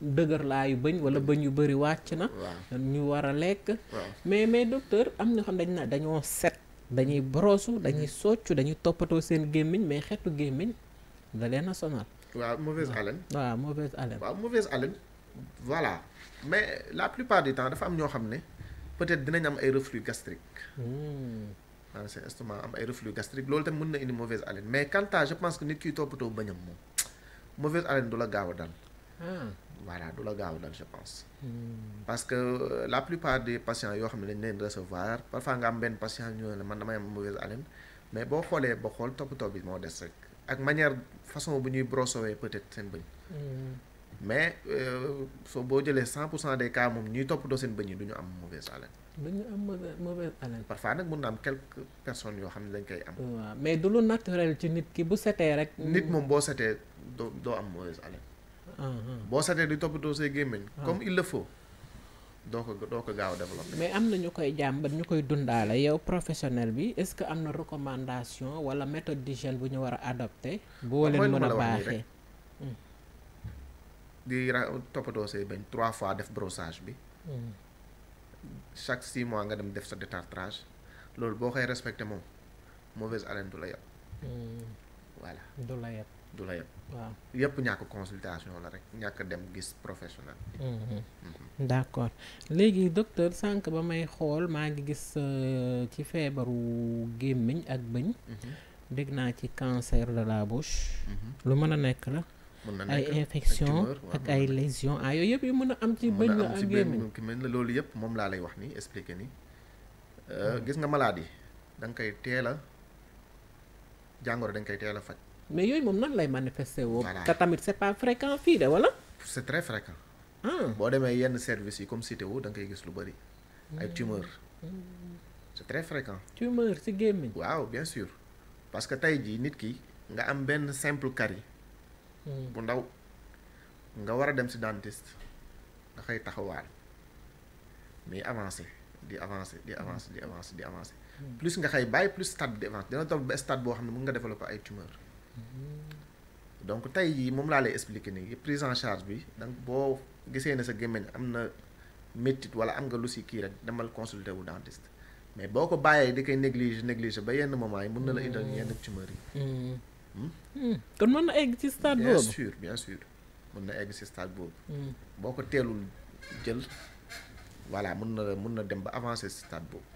Speaker 1: dëgër laayu bëñ wala bëñ yu bëri wàcc na. ñu war a lekk. mais docteur am na xam ne dañoo set dañuy brosu dañuy soccu dañuy toppatoo seen gémmiñ mais xetu gémmiñ da leen a sonal.
Speaker 2: waaw mauvaise haleine.
Speaker 1: waaw mauvaise haleine.
Speaker 2: waaw mauvaise haleine voilà mais la plupart du temps dafa am ñoo xam ne peut-être dinañ am ay reflux gastrique. maanaam seen estomac am ay reflux gastrique loolu tamit mën na indi mauvaise haleine mais quant à je pense que nit kiy toppatoo bëñam moom mauvaise haleine du la gaaw a dal. voilà du la gaaw a dal je pense. parce que la plupart des patients yoo xam ne dañ leen recevoir parfois nga am benn patient ñu ne man damay am mauvaise haleine mais boo xoolee ba xool toppatoo bi moo des rek ak manière façon bu ñuy brossowee peut-être seen bëñ. mais soo boo jëlee 100% des cas moom ñuy toppatoo seen bëñ yi du ñu am mauvaise haleine.
Speaker 1: duñu am mauvaise haleine.
Speaker 2: parfois nag mun na am quelques personnes yoo xam ne dañ koy am.
Speaker 1: waaw mais du lu naturel ci nit ki bu setee rek.
Speaker 2: nit moom boo setee doo am mauvaise haleine. boo setee di toppatoo say gémmiñ comme il le faut doo ko gaaw a développer.
Speaker 1: mais am na ñu koy jàmbat ñu koy dundaale yow professionnel bi est-ce que am na recommandation wala méthode d'hygiène bu ñu war a adopter. boo leen mën a baaxee.
Speaker 2: di toppatoo say bëñ 3 fois def brossage bi. chaque 6 mois nga dem def sa détartrage loolu boo koy respecté moom mauvaise haleine du la yab. voilà du la yab
Speaker 1: waaw
Speaker 2: yëpp ñàkk consultation la rek ñàkk dem gis professionnel.
Speaker 1: d'accord léegi docteur sànq ba may xool maa ngi gis ci feebaru gémmiñ ak bëñ. dégg naa ci cancer de la bouche. lu mën a nekk la. ay infection ak ay lésion yooyu yëpp yu mën a am ci bëñ la ak gémmiñ
Speaker 2: ki mel na loolu yëpp moom laa lay wax ni expliqué ni gis nga maladie da nga koy teel a jàngoro dañ koy teel a faj.
Speaker 1: mais yooyu moom nan lay manifester woo. te tamit c'est pas fréquent fii de wala.
Speaker 2: c'est très fréquent. boo demee yenn services yi comme CITEO da nga koy gis lu bari. ay tumeur. c'est très fréquent.
Speaker 1: tumeur ci gémmiñ.
Speaker 2: waaw bien sûr parce que tey jii nit ki nga am benn simple carie. bu ndaw nga war a dem ci dentiste nga xëy taxawaal mais avancer di avancer plus nga xëy bàyyi plus stade bi di avancer dina toll ba stade boo xam ne mën nga développer ay tumeur. donc tey jii moom laa lay expliquer nii prise en charge bi donc boo gisee ne sa gémmiñ am na métit wala am nga lu ci kii rek demal consulter wu dentiste mais boo ko bàyyee di koy négliger ba yenn moment yi mën na la indal yenn tumeur yi.
Speaker 1: kon mën na egg ci stade boobu
Speaker 2: bien sûr mën na egg ci stade boobu. boo ko teelul jël voilà mën na dem ba avancer ci stade boobu.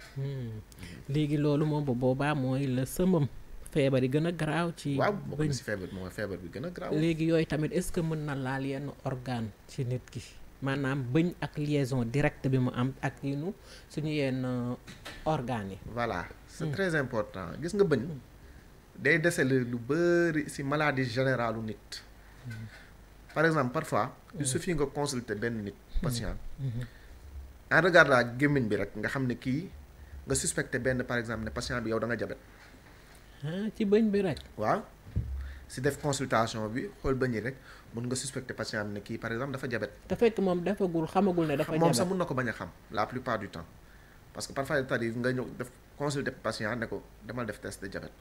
Speaker 1: léegi loolu moom bu boobaa mooy la sëmam feebar yi gën a garaaw ci
Speaker 2: waaw bokk na si feebar mooy feebar bi gën a garaaw.
Speaker 1: léegi yooyu tamit est-ce que mën na laal yenn organe ci nit ki maanaam bëñ ak liaison directe bi mu am ak yinu suñu yenn organes yi.
Speaker 2: voilà c'est très important gis nga bëñ day déceler lu bëri si maladie générale u nit. par exemple parfois il suffit nga consulter benn nit patient en regardant gémmiñ bi rek nga xam ne kii nga suspecté benn par exemple ne patient bi yow da nga jabet
Speaker 1: ci bëñ bi rek.
Speaker 2: waaw si def consultation bi xool bëñ yi rek mun nga suspecté patient bi ne kii par exemple dafa jabet
Speaker 1: te fekk moom defagul xamagul ne dafa jabet
Speaker 2: moom sax mun na ko bañ a xam la plupart du temps parce que parfois c'est-à-dire nga ñëw def consulter patient ne ko demal def test de diabète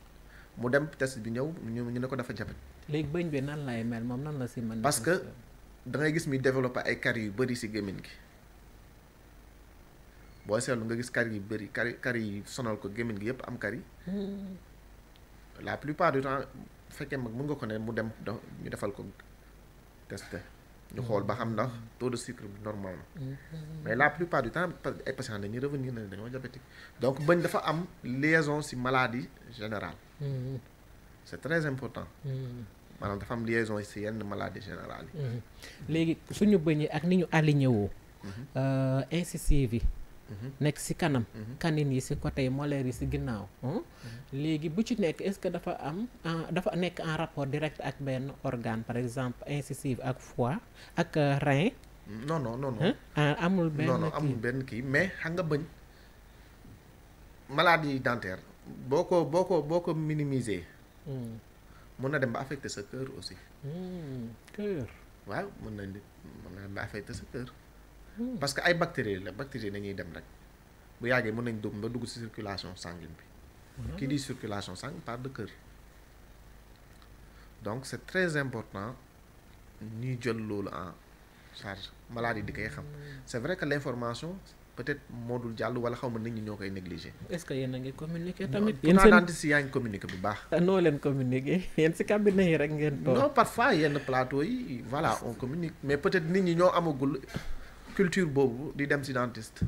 Speaker 2: mu dem test bi ñëw ñu ne ko dafa jabet.
Speaker 1: léegi bëñ bi nan lay mel moom nan la si mën.
Speaker 2: parce que da ngay gis muy développer ay caries yu bëri si gémmiñ gi boo seetlu nga gis caries yu bëri caries yi sonal ko gémmiñ gi yëpp am caries. la plupart du temps bu fekkee mag mën nga ko ne mu dem ñu defal ko test ñu xool ba xam ndax taux de sucre bi normal na mais la plupart du temps ay patients dañuy revenir ne dañoo diabétique donc bëñ dafa am liaison si maladie générale. c'est très important. maanaam dafa am liaison si yenn maladie générale yi.
Speaker 1: léegi suñu bëñ yi ak ni ñu aligné woo. incisive yi. nekk si kanam. canine yi si côté molaire yi si ginnaaw. léegi bu ci nekk est-ce que dafa am dafa nekk en rapport direct ak benn organe par exemple incisive ak foie ak rein.
Speaker 2: non.
Speaker 1: amul benn kii
Speaker 2: non amul benn kii mais xam nga bëñ maladie dentaire boo ko minimiser. mën na dem ba affecter sa cœur aussi.
Speaker 1: cœur.
Speaker 2: waaw mën na dem ba affecter sa cœur. parce que ay bactéries la bactéries dañuy dem rek bu yàggee mën nañ ba dugg ci circulation sanguine bi. qui dit circulation sanguine parle de cœur. donc c'est très important ñuy jël loolu en charge maladie di koy xam c'est vrai que l'information peut-être moo dul jàll wala xaw ma nit ñi ñoo koy négliger.
Speaker 1: est-ce que yéen a ngi communiquer tamit.
Speaker 2: yéen seen dentiste yaa ngi communiquer bu baax.
Speaker 1: noo leen communiquer yéen ci cabinet yi rek ngeen toog.
Speaker 2: non parfois yenn plateau yi voilà on communique mais peut-être nit ñi ñoo amagul culture boobu di dem ci dentiste.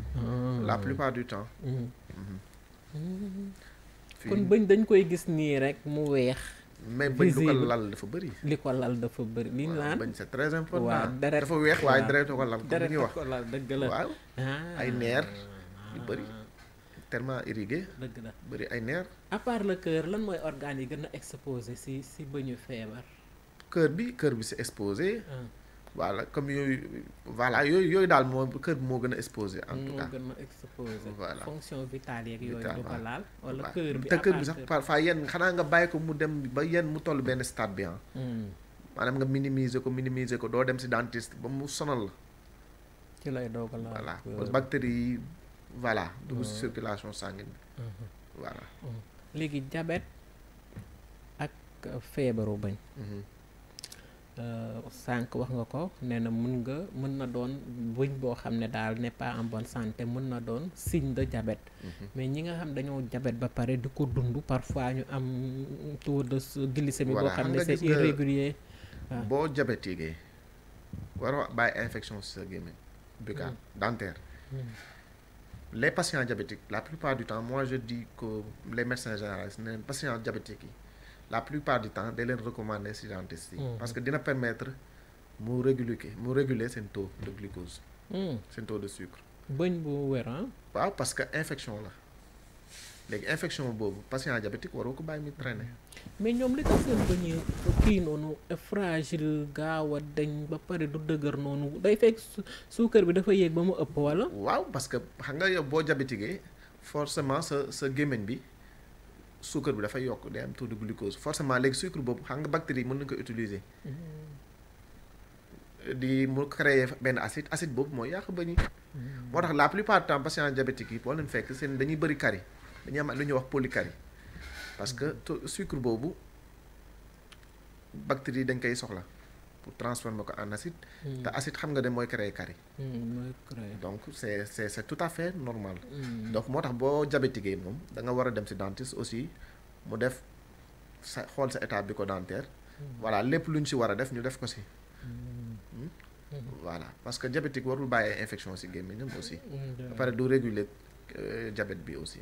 Speaker 2: la plupart du temps.
Speaker 1: kon bëñ dañ koy gis nii rek mu weex.
Speaker 2: mais bëñ lu ko lal dafa bëri.
Speaker 1: li ko lal dafa bëri li ñu naan.
Speaker 2: bëñ c'est très important.
Speaker 1: waaw deret
Speaker 2: dafa weex waaye deret ko lal.
Speaker 1: deret
Speaker 2: ñuy wax
Speaker 1: ko lal dëgg la.
Speaker 2: waaw ay nerf yu bëri tellement irrigué.
Speaker 1: dëgg la
Speaker 2: bëri ay nerf.
Speaker 1: à part le cœur lan mooy organes yi gën a exposé si bëñu feebar.
Speaker 2: cœur bi c'est exposé. voilà comme yooyu daal moo kër bi moo gën a exposé en tout cas
Speaker 1: moo gën a exposé.
Speaker 2: voilà
Speaker 1: fonction vitale yeeg yooyu du ko laal. wala
Speaker 2: waaw
Speaker 1: kër bi
Speaker 2: te kër bi sax parfois yenn xanaa nga bàyyi ko mu dem ba yenn mu toll benn stade bi maanaam nga minimiser ko doo dem ci dentiste ba mu sonal la.
Speaker 1: ci lay doog a laal
Speaker 2: voilà parce que bactéries yi voilà dugg ci circulation sanguine bi voilà.
Speaker 1: léegi diabète ak feebaru bëñ. sànq wax nga ko nee na mën na doon bëñ boo xam ne daal n'est pas en bonne santé mën na doon signe de diabète. mais ñi nga xam dañoo diabète ba pare di ko dund parfois ñu am taux de glycémie boo xam ne c'est irrégulier.
Speaker 2: boo diabétique waroo bàyyi infection ci sa gémmiñ buccale dentaire. les patients diabétiques la plupart du temps moi je dis que les médecins généralistes ne leen patients diabétiques yi la plupart du temps da leen recommander ci dentiste yi parce que dina permettre mu réguler seen taux de glucose. seen taux de sucre.
Speaker 1: bëñ bu wér
Speaker 2: waaw parce que infection la léegi infection boobu patient diabétique waroo ko bàyyi muy traîner.
Speaker 1: mais ñoom li tax seen bëñ yi kii noonu fragile gaaw a dañ ba pare du dëgër noonu day fekk suukar bi dafa yéeg ba mu ëpp wala.
Speaker 2: waaw parce que xam nga yow boo diabétique forcément sa gémmiñ bi suukar bi dafay yokk day am taux de glucose forcément léegi sucre boobu xam nga bactéries mën nañu ko utiliser. di mu créer benn acide boobu mooy yàq bëñ yi. moo tax la plupart du temps patients diabétiques yi boo leen fekk seen dañuy bëri carie dañuy am lu ñuy wax polycarie parce que sucre boobu bactéries dañ koy soxla pour transformer ko en acide. te acide xam nga de mooy créer carie. donc c'est tout à fait normal. donc moo tax boo diabétique moom da nga war a dem ci dentiste aussi mu def sa xool sa état bucco-dentaire. voilà lépp lu ñu ci war a def ñu def ko ci. voilà parce que diabétique warul bàyyi infection ci gémmiñam aussi. ba pare du réguler diabète bi aussi.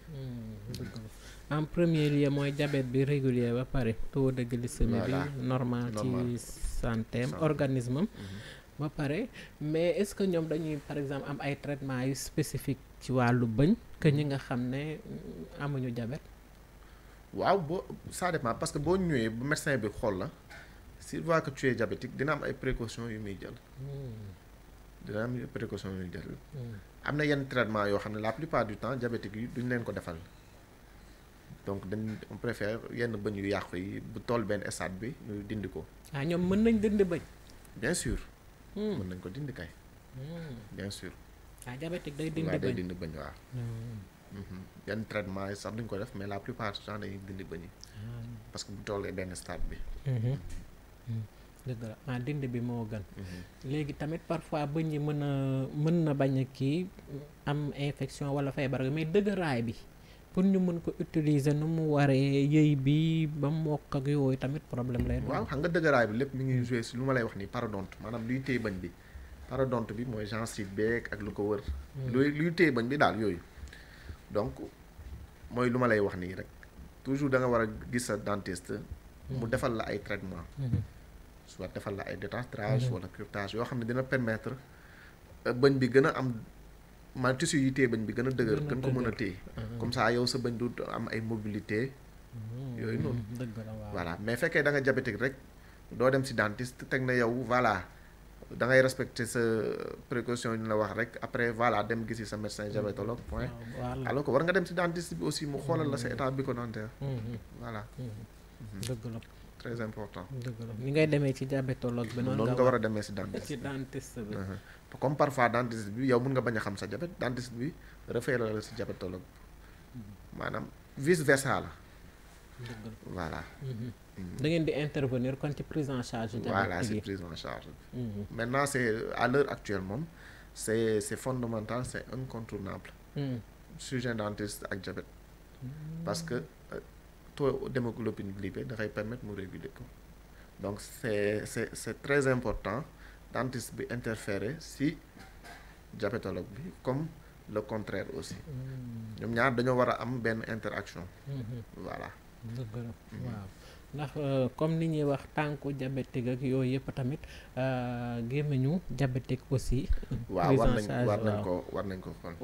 Speaker 1: En premier lieu mooy diabète bi régulier ba pare taux de glycémie bi normal ci santé organisme am ba pare mais est-ce que ñoom dañuy par exemple am ay traitements yu spécifique ci wàllu bëñ que ñi nga xam ne amuñu diabète.
Speaker 2: waaw ça dépend parce que boo ñëwee bu médecin bi xool la s'il voit que tu es diabétique dina am ay précautions yu muy jël. dina am précautions yu muy jël. am na yenn traitement yoo xam ne la plupart du temps diabétique yi duñ leen ko defal donc on préfère yenn bëñ yu yàqu yi bu toll benn stade bi ñu dindi ko.
Speaker 1: ñoom mën nañ dindi bëñ.
Speaker 2: bien sûr. mën nañ ko dindi kay. bien sûr.
Speaker 1: diabétique day dindi bëñ
Speaker 2: day dindi bëñ waaw. yenn traitement yi sax duñ ko def mais la plupart du temps dañuy dindi bëñ yi. parce que bu tollee benn stade bi.
Speaker 1: dëgg la dindi bi moo gën. léegi tamit parfois bëñ yi mën na bañ a kii am infection wala feebar mais dëgëraay bi pour ñu mën ko utiliser nu mu waree yëy bi ba mokk ak yooyu tamit problème lay doon.
Speaker 2: waaw xam nga dëgëraay bi lépp mi ngi joué si lu ma lay wax nii parodonte maanaam luy téye bëñ bi parodonte bi mooy gencive beeg ak lu ko wër. luy téye bëñ bi daal yooyu. donc mooy lu ma lay wax nii rek toujours da nga war a gis sa dentiste. mu defal la ay traitement soit defal la ay détartrage wala curetage yoo xam ne dina permettre bëñ bi gën a am man tissu yi téye bëñ bi gën a dëgër gën ko mën a téye comme ça yow sa bëñ du am ay mobilité yooyu noonu voilà mais fekkee da nga diabétique rek doo dem si dentiste teg na yow voilà da ngay respecter sa précaution ñu la wax rek après voilà dem gisi sa médecin diabétologue point alors que war nga dem si dentiste bi aussi mu xoolal la sa état bucco-dentaire voilà
Speaker 1: dëgg la
Speaker 2: très important.
Speaker 1: dëgg la ni ngay demee ci diabétologue bi noonu
Speaker 2: nga war a demee si
Speaker 1: dentiste bi
Speaker 2: comme parfois dentiste bi yow mun nga bañ a xam sa diabète dentiste bi référé la si diabétologue maanaam vice versa la.
Speaker 1: dëgg la
Speaker 2: voilà.
Speaker 1: da ngeen di intervenir kon ci prise en charge.
Speaker 2: voilà c'est prise en charge. maintenant c'est à l'heure actuelle moom c'est fondamental c'est incontournable. chirurgien dentiste ak diabète parce que. taux d'hémoglobine glycée dafay permettre mu réguler ko donc c'est très important dentiste bi interférer si diabétologue bi comme le contraire aussi ñoom ñaar dañoo war a am benn interaction voilà
Speaker 1: dëgg la waaw ndax comme ni ñuy wax tànku diabétique ak yooyu yëpp tamit gémmiñu diabétique aussi
Speaker 2: waaw war nañ ko xool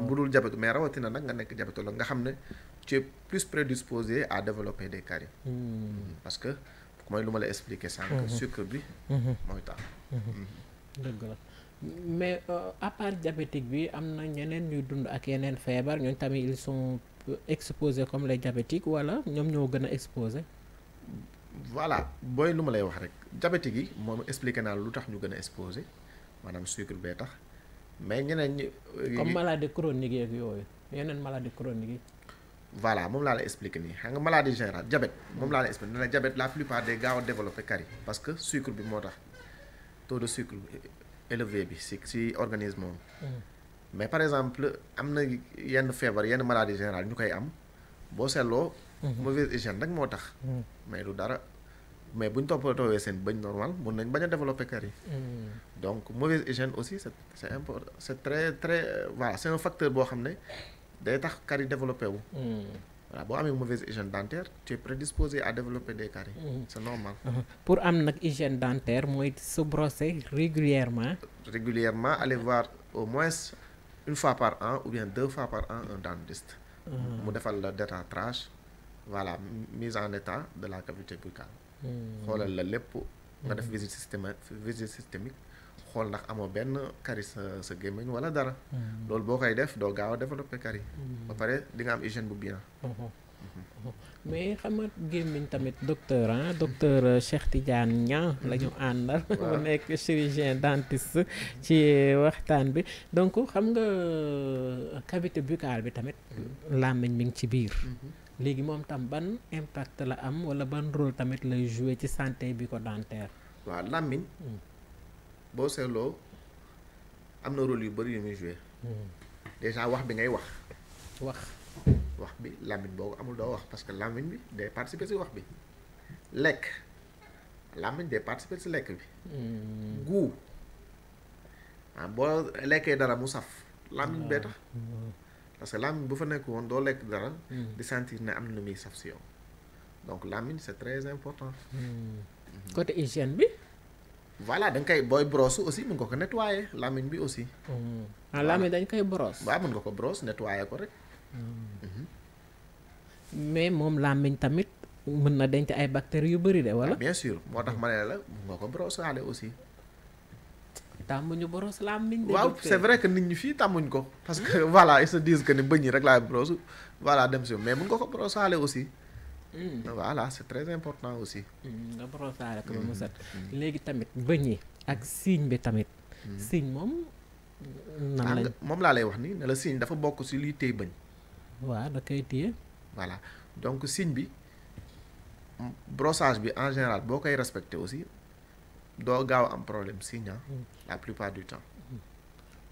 Speaker 2: bu dul diabète mais rawatina nag nga nekk diabétologue nga xam ne tu es plus prédisposé à développer des caries parce que mooy lu ma la expliquer sànq sucre bi mooy tax
Speaker 1: dëgg la mais à part diabétique bi am na ñeneen ñuy dund ak yeneen feebar ñooñu tamit ils sont exposés comme les diabétiques wala ñoom ñoo gën a exposé
Speaker 2: voilà booy lu ma lay wax rek diabétique yi moom expliqué naa lu tax ñu gën a exposé maanaam sucre bee tax mais ñeneen ñi
Speaker 1: comme maladie chronique yeeg yooyu yeneen maladie chronique yi
Speaker 2: voilà moom laa la expliqué nii xam nga maladie générale diabète moom laa la expliqué ne la diabète la plupart des gaaw a développé carie parce que sucre bi moo tax taux de sucre élevé bi si organisme moom mais par exemple am na yenn feebar yenn maladie générale ñu koy am boo seetloo mauvaise hygiène rek moo tax mais du dara mais bu ñu toppatoowee seen bëñ normal mun nañ bañ a développer carie donc mauvaise hygiène aussi c'est important c'est très très voilà c'est un facteur boo xam ne day tax carie développé wu voilà boo amee mauvaise hygiène dentaire tu es prédisposé à développer des caries c'est normal
Speaker 1: pour am nag hygiène dentaire mooy se brosser régulièrement
Speaker 2: aller voir au moins une fois par an ou bien 2 fois par an un dentiste mu defal la détartrage voilà mise en état de la cavité buccale xoolal la lépp nga def visite systémique xool ndax amoo benn carie sa gémmiñ wala dara loolu boo koy def doo gaaw a développer carie ba pare di nga am hygiène bu bien
Speaker 1: mais xam nga gémmiñ tamit docteur Cheikh Tidiane Niang la ñu àndal mu nekk chirurgien dentiste ci waxtaan bi donc xam nga cavité buccale bi tamit làmmiñ mi ngi ci biir léegi moom tam ban impact la am wala ban rôle tamit lay jouer ci santé bucco-dentaire
Speaker 2: waaw làmmiñ boo seetloo am na rôle yu bari yu muy jouer déjà wax bi ngay wax bi làmmiñ boo amul doo wax parce que làmmiñ bi day participer ci wax bi lekk làmmiñ day participer ci lekk bi goût boo lekkee dara mu saf làmmiñ bee tax parce que làmmiñ bu fa nekk woon doo lekk dara. di sentir ne am na lu muy saf si yow donc làmmiñ c'est très important.
Speaker 1: côté hygiène bi.
Speaker 2: voilà da nga koy booy brosse aussi mën nga ko nettoyer làmmiñ bi aussi.
Speaker 1: làmmiñ dañ koy brosse.
Speaker 2: waaw mën nga ko brosse nettoyer ko rek.
Speaker 1: mais moom làmmiñ tamit mën na denc ay bactéries yu bëri de wala.
Speaker 2: bien sûr moo tax ma ne la mën nga ko brossaale aussi.
Speaker 1: tàmmuñu brosse làmmiñ de.
Speaker 2: waaw c'est vrai que nit ñi fii tàmmuñ ko. parce que voilà ils se disent que ni bëñ yi rek laay brosse voilà dem si mais mën nga ko brossaale aussi. voilà c'est très important aussi.
Speaker 1: nga brossaale ko ba mu set. léegi tamit bëñ yi ak siiñ bi tamit. siiñ moom. nan lañ
Speaker 2: moom laa lay wax ni ne la siiñ dafa bokk si liy téye bëñ.
Speaker 1: waaw da koy téye.
Speaker 2: voilà donc siiñ bi brossage bi en général boo koy respecté aussi doo gaaw am problème siiñ la plupart du temps.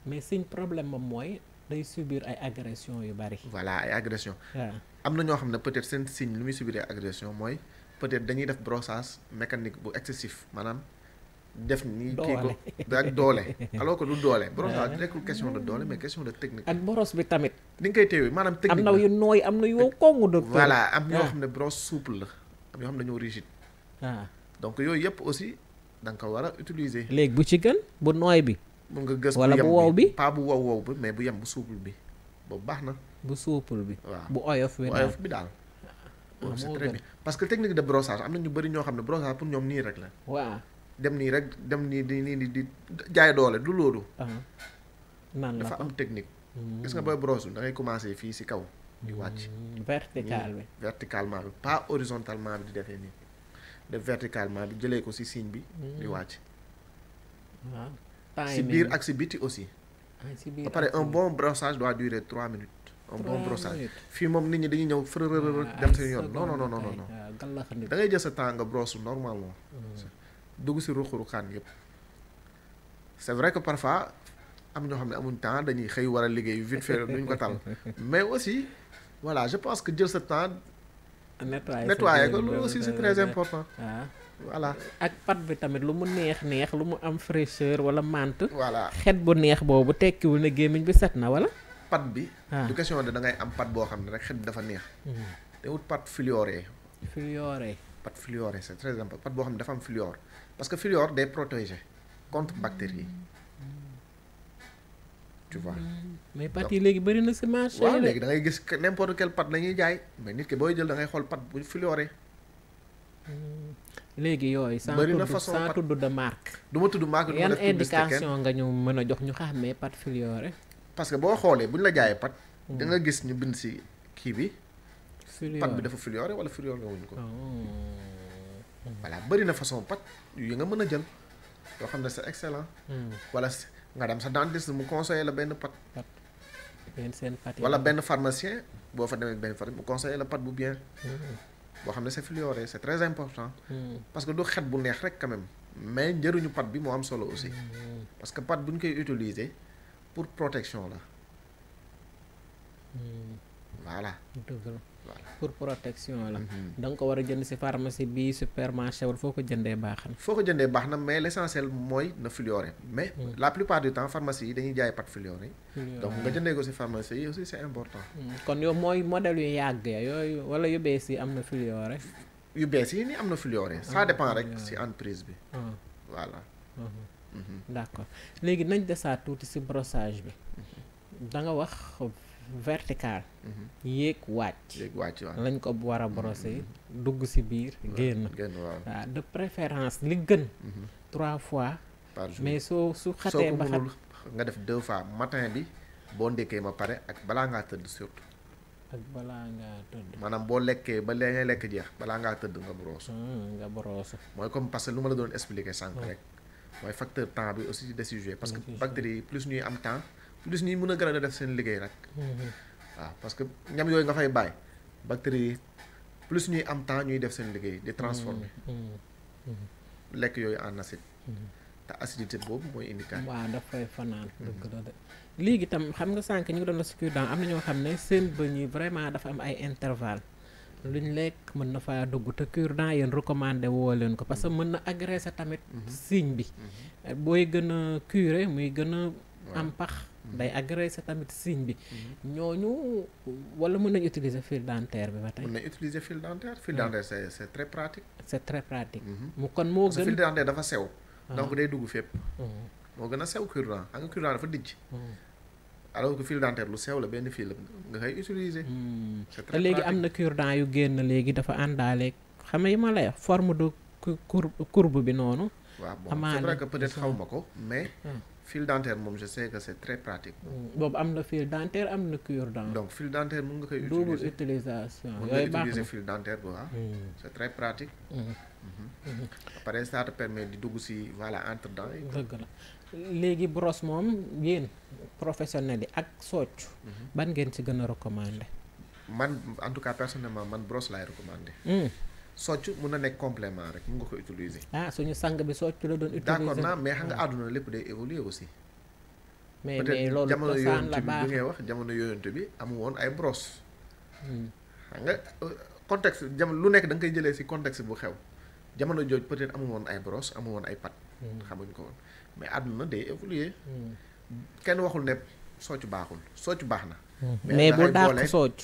Speaker 1: mais siiñ problème moom mooy day subir ay agression yu bari.
Speaker 2: voilà ay agression
Speaker 1: waaw
Speaker 2: am na ñoo xam ne peut-être seen siiñ lu muy subir ay agression mooy peut-être dañuy def brossage mécanique bu excessif maanaam def nii kii ko ak doole alors que du doole brossage nekkul question de doole mais question de technique.
Speaker 1: ak boros bi tamit.
Speaker 2: ni nga koy téewee maanaam technique
Speaker 1: am na yu nooy am na yu wow kongu docteur.
Speaker 2: voilà am ñoo xam ne brosse souple la am ñoo xam ne dañoo rigide. donc yooyu yëpp aussi da nga ko war a utiliser.
Speaker 1: léegi bu ci gën bu nooy bi.
Speaker 2: mun nga gës
Speaker 1: wala bu wow bi
Speaker 2: pas bu wow bi mais bu yem bu souple bi boobu baax na.
Speaker 1: bu souple bi.
Speaker 2: waaw
Speaker 1: bu oyof bi daal
Speaker 2: oyof bi daal. c'est très bien parce que technique de brossage am na ñu bëri ñoo xam ne brossage pour ñoom nii rek la.
Speaker 1: waaw
Speaker 2: dem nii rek dem nii di jaay doole du loolu.
Speaker 1: nan la
Speaker 2: dafa am technique. gis nga booy brosse da ngay commencer fii ci kaw. di wàcc
Speaker 1: vertical bi.
Speaker 2: verticalement bi pas horizontalement bi di defee nii def verticalement bi jëlee ko ci signe bi. di wàcc.
Speaker 1: waaw
Speaker 2: ci biir ak ci biti aussi.
Speaker 1: ci biir
Speaker 2: ba pare un bon brossage doit durer 3 minutes. un bon brossage fii moom nit ñi dañuy ñëw fërërërër dem seen yoon non non non non da ngay jël sa temps nga brosse normalement. dugg ci ruq-ruqaan yëpp. c'est vrai que parfois am ñoo xam ne amuñ temps dañuy xëy war a liggéey vite fait duñ ko tal mais aussi voilà je pense que jël sa temps. nettoyer ko loolu aussi c'est très important. voilà
Speaker 1: ak pat bi tamit lu mu neex lu mu am fraîcheur wala menthe.
Speaker 2: voilà
Speaker 1: xet bu neex boobu tekkiwul ne gémmiñ bi set na wala.
Speaker 2: pat bi. du question de da ngay am pat boo xam ne rek xet bi dafa neex. te wut pat fluoré. pat fluoré c'est très important pat boo xam ne dafa am fluor parce que fluor day protéger contre bactéries yi tu vois.
Speaker 1: mais pat yi léegi bëri na si marché.
Speaker 2: waaw léegi da ngay gis n'importe quel pat la ñuy jaay mais nit ki booy jël da ngay xool pat bu fluoré.
Speaker 1: léegi yooyu.
Speaker 2: bëri na façon
Speaker 1: sans tudd de marque.
Speaker 2: du ma tudd marque du ma def
Speaker 1: indication nga ñu mën a jox ñu xàmmee pat fluoré.
Speaker 2: parce que boo xoolee bu ñu la jaayee pat. da nga gis ñu bind ci kii bi. pat bi dafa fluoré wala fluoré wuñ ko. voilà bëri na façon pat yu nga mën a jël yoo xam ne c'est excellent. wala nga dem sa dentiste mu conseillé la benn pat. wala benn pharmacien boo fa demee benn pharmacien mu conseillé la pat bu bien. boo xam ne c'est fluoré c'est très important. parce que du xet bu neex rek quand même mais njëriñu pat bi moo am solo aussi. parce que pat bu ñu koy utiliser pour protection la. voilà. pour protection la. da nga ko war a jënd ci pharmacie bi supermarché wala foo ko jëndee baax na. foo ko jëndee baax na mais l'essentiel mooy na fluoré mais la plupart du temps pharmacie yi dañuy jaay pat fluoré. donc nga jëndee ko ci pharmacie yi aussi c'est important.
Speaker 1: kon yow mooy modèle yu yàgg ya yooyu wala yu bees yi am na fluoré.
Speaker 2: yu bees yi ni am na fluoré ça dépend rek ci entreprise bi. voilà.
Speaker 1: d'accord léegi nañ desaat tuuti ci brossage bi da nga wax. vertical. yéeg wàcc
Speaker 2: waaw
Speaker 1: lañ ko war a brosser dugg ci biir génn
Speaker 2: waaw
Speaker 1: de préférence li gën 3 fois
Speaker 2: par jour
Speaker 1: mais su xatee ba xat
Speaker 2: nga def 2 fois matin bi boo ndékkee ma pare ak balaa ngaa tëdd surtout
Speaker 1: ak balaa ngaa tëdd
Speaker 2: maanaam boo lekkee ba ngay lekk jeex balaa ngaa tëdd nga brosse mooy comme parce que lu ma la doon expliquer sànq rek mooy facteur temps bi aussi da ciy jouer parce que bactéries plus ñuy am temps plus ñuy mën a gën a def seen liggéey rek. waaw parce que ñam yooyu nga fay bàyyi bactéries yi plus ñuy am temps ñuy def seen liggéey di transformer. lekk yooyu en acide. te acidité boobu mooy indi kaay.
Speaker 1: waaw dafay fanaan. dëgg la de léegi itam xam nga sànq ñu ngi doon la cure-dent am na ñoo xam ne seen bëñ yi vraiment dafa am ay intervalle luñ lekk mën na faa dugg te cure-dent yéen recommandé woo leen ko parce que mën na agresser tamit signe bi. booy gën a curer muy gën a am pax day agresser tamit signe bi ñooñu wala mën nañu utiliser fil dentaire bi ba tey.
Speaker 2: mën nañu utiliser fil dentaire. fil dentaire c'est très pratique.
Speaker 1: c'est très pratique. mu kon moo gën
Speaker 2: fil dentaire dafa sew. donc day dugg fépp. moo gën a sew cure-dent xam nga cure-dent dafa dijj. alors que fil dentaire lu sew la benn fil nga koy utiliser. c'est très pratique.
Speaker 1: léegi am na cure-dent yu génn léegi dafa àndaale xam nga yi ma lay wax forme de courbe bi noonu.
Speaker 2: waaw bon c'est vrai que peut-être xaw ma ko mais. fil dentaire moom je sais que c'est très pratique.
Speaker 1: boobu am na fil dentaire am na cure-dent.
Speaker 2: donc fil dentaire mun nga koy utiliser
Speaker 1: double utilisation.
Speaker 2: yooyu baax na utiliser fil dentaire bi waaw. c'est très pratique. après ça te permet di dugg ci voilà entre dents yi.
Speaker 1: dëgg la léegi brosse moom yéen professionnels yi ak socc. ban ngeen ci gën a recommander.
Speaker 2: man en tout cas personnellement man brosse laay recommander. socc mun na nekk complément rek mun nga ko utiliser.
Speaker 1: suñu sang bi socc la doon utiliser.
Speaker 2: d'accord naa mais xam nga àdduna lépp day évoluer aussi.
Speaker 1: mais loolu cosaan la baax
Speaker 2: bi ngay wax jamono yooyante bi amu woon ay brosse. xam nga contexte lu nekk da nga koy jëlee ci contexte bu xew jamono jooj peut-être amu woon ay brosse amu woon ay pat. xamuñ ko woon mais àdduna day évoluer. kenn waxul ne socc baaxul socc baax na.
Speaker 1: mais bu dàq socc.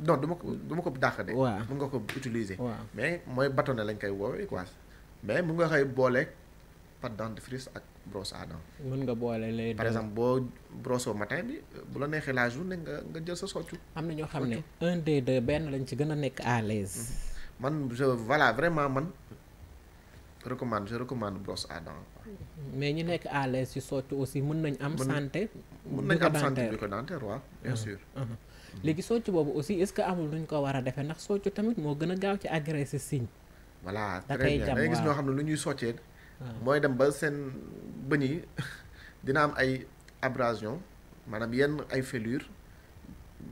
Speaker 2: non du ma ko dàq de.
Speaker 1: waaw
Speaker 2: mun nga ko utiliser.
Speaker 1: waaw
Speaker 2: mais mooy bâtonnet lañ koy woowee quoi. mais mun nga koy booleeg pâte dentifrice ak brosse à dents.
Speaker 1: mën nga boole lay
Speaker 2: par exemple boo brosse au matin bi bu la neexee la journée nga jël sa soccu.
Speaker 1: am na ñoo xam ne un des deux benn lañ ci gën a nekk à l'aise.
Speaker 2: man voilà vraiment man je recommande brosse à dents.
Speaker 1: mais ñi nekk à l'aise ci soccu aussi mën nañ am santé.
Speaker 2: mën nañ am santé bucco-dentaire waaw bien sûr.
Speaker 1: léegi socc boobu aussi est-ce que amul nuñ ko war a defee ndax socc tamit moo gën a gaaw ci agresser signe.
Speaker 2: voilà très bien da ngay gis ñoo xam ne lu ñuy soccee. mooy dem ba seen bëñ yi dina am ay abrasion maanaam yenn ay fêlure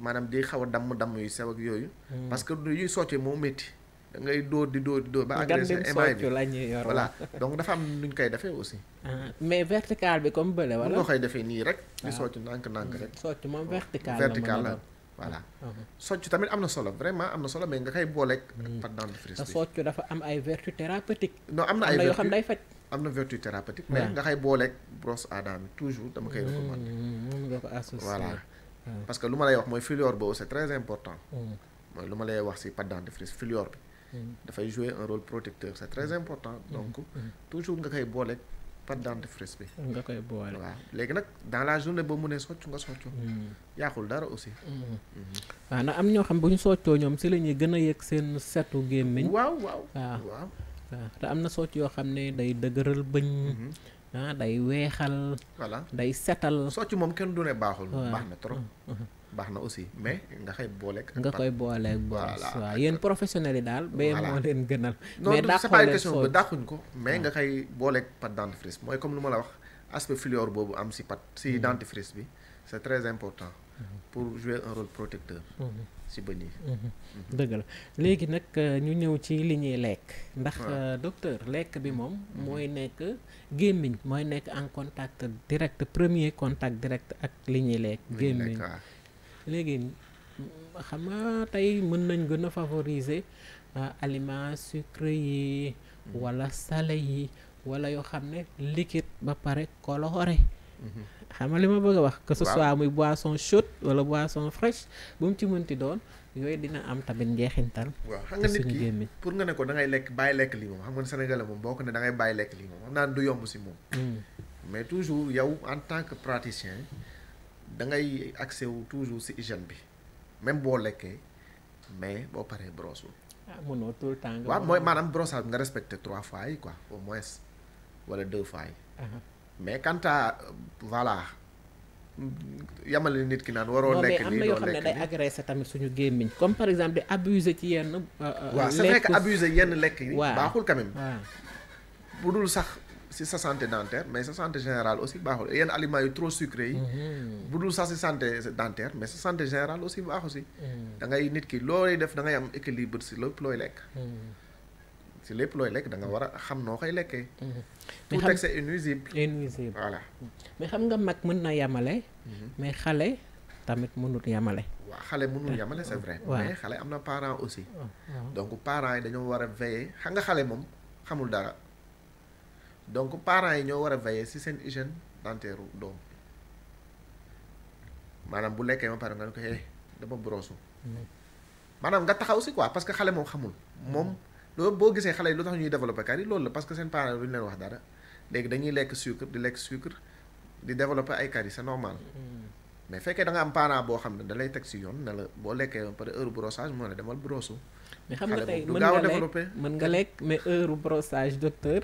Speaker 2: maanaam di xaw a damm yu sew ak yooyu. parce que lu ñuy soccee moo métti. da ngay dóor di dóor ba agresser émail bi
Speaker 1: la ñuy yor
Speaker 2: voilà donc dafa am nuñ koy defee aussi.
Speaker 1: mais vertical bi comme bële wala.
Speaker 2: nga koy defee nii rek. di socc nànk rek.
Speaker 1: socc moom vertical
Speaker 2: la voilà socc tamit am na solo vraiment am na solo mais nga koy booleeg pâte dentifrice bi.
Speaker 1: te socc dafa am ay vertu thérapeutique.
Speaker 2: non am na ay
Speaker 1: yoo xam day faj.
Speaker 2: am na vertu thérapeutique mais nga koy booleeg brosse à dents bi toujours dama koy recommander.
Speaker 1: mën nga ko associer
Speaker 2: voilà parce que lu ma lay wax mooy fluor boobu c'est très important. mooy lu ma lay wax ci pâte dentifrice fluor bi. dafay jouer un rôle protecteur c'est très important donc toujours nga koy booleeg pâte dentifrice bi.
Speaker 1: nga koy boole
Speaker 2: waaw léegi nag dans la journée boo mënee socc nga socc. yaaxul dara aussi.
Speaker 1: waaw ndax am ñoo xam bu ñu soccoo ñoom ci la ñuy gën a yëg seen setu gémmiñ.
Speaker 2: waaw
Speaker 1: te am na socc yoo xam ne day dëgëral bëñ. day weexal.
Speaker 2: voilà
Speaker 1: day setal.
Speaker 2: socc moom kenn du ne baaxul. baax na trop. baax na aussi mais nga koy booleeg.
Speaker 1: nga koy booleeg brosse waaw yéen professionnels yi daal. bee moo leen gënal.
Speaker 2: mais c'est pas une question ba dàquñ ko. mais nga koy booleeg pâte dentifrice mooy comme lu ma la wax aspect fluor boobu am ci pâte ci dentifrice bi c'est très important. pour jouer un rôle protecteur. ci bëñ yi.
Speaker 1: dëgg la léegi nag ñu ñëw ci li ñuy lekk. ndax docteur lekk bi moom. mooy nekk gémmiñ mooy nekk en contact direct premier contact direct ak li ñuy lekk. gémmiñ léegi xam nga tey mën nañ gën a favoriser aliments sucrés yi wala salé yi wala yoo xam ne liquide ba pare coloré. xam nga li ma bëgg a wax que ce soit muy boisson chaude wala boisson fraîche bu mu ci mënti doon yooyu dina am tamit njeexintal.
Speaker 2: waaw xam nga nit ki pour nga ne ko da ngay lekk bàyyi lekk lii moom xam nga Sénégalais moom boo ko ne da ngay bàyyi lekk lii moom xam naa du yomb ci moom. mais toujours yow en tant que praticien da ngay accès wu toujours ci hygiène bi même boo lekkee mais boo paree brosse wu.
Speaker 1: mënoo tout le temps.
Speaker 2: waaw mooy maanaam brossage nga respecté 3 fois yi quoi au moins wala 2 fois yi. mais quant à voilà yamale nit ki naan waroo lekk lii
Speaker 1: mais am na yoo xam ne day agressé tamit suñu gémmiñ comme par exemple di abuser ci yenn.
Speaker 2: waaw c'est vrai que abuser yenn lekk yi. baaxul quand même. bu dul sax ci sa santé dentaire mais sa santé générale aussi baaxul yenn aliments yu trop sucrés yi. bu dul sax ci santé dentaire mais sa santé générale aussi baaxu aussi. da ngay nit ki looy def da ngay am équilibre ci lépp looy lekk. ci lépp looy lekk da nga war a xam noo koy lekkee. tout excès est nuisible. Voilà.
Speaker 1: mais xam nga mag mën na yamale. mais xale tamit mënut yamale.
Speaker 2: waaw xale mënul yamale c'est vrai. mais xale am na parents aussi. donc parents yi dañoo war a veiller xam nga xale moom xamul dara donc parents yi ñoo war a veiller ci seen hygiène dentaire doom maanaam bu lekkee ma pare nga ne ko dama brosse maanaam nga taxaw si quoi parce que xale moom xamul moom loolu boo gisee xale yi lu tax ñuy développé carie loolu la parce que seen parents duñu leen wax dara léegi dañuy lekk sucre di développé ay carie c'est normal mais fekkee da nga am parent boo xam ne da lay teg si yoon ne la boo lekkee ba pare heure brossage moo ne demal brosse
Speaker 1: mais xam nga tey mën nga lekk mais heure brossage docteur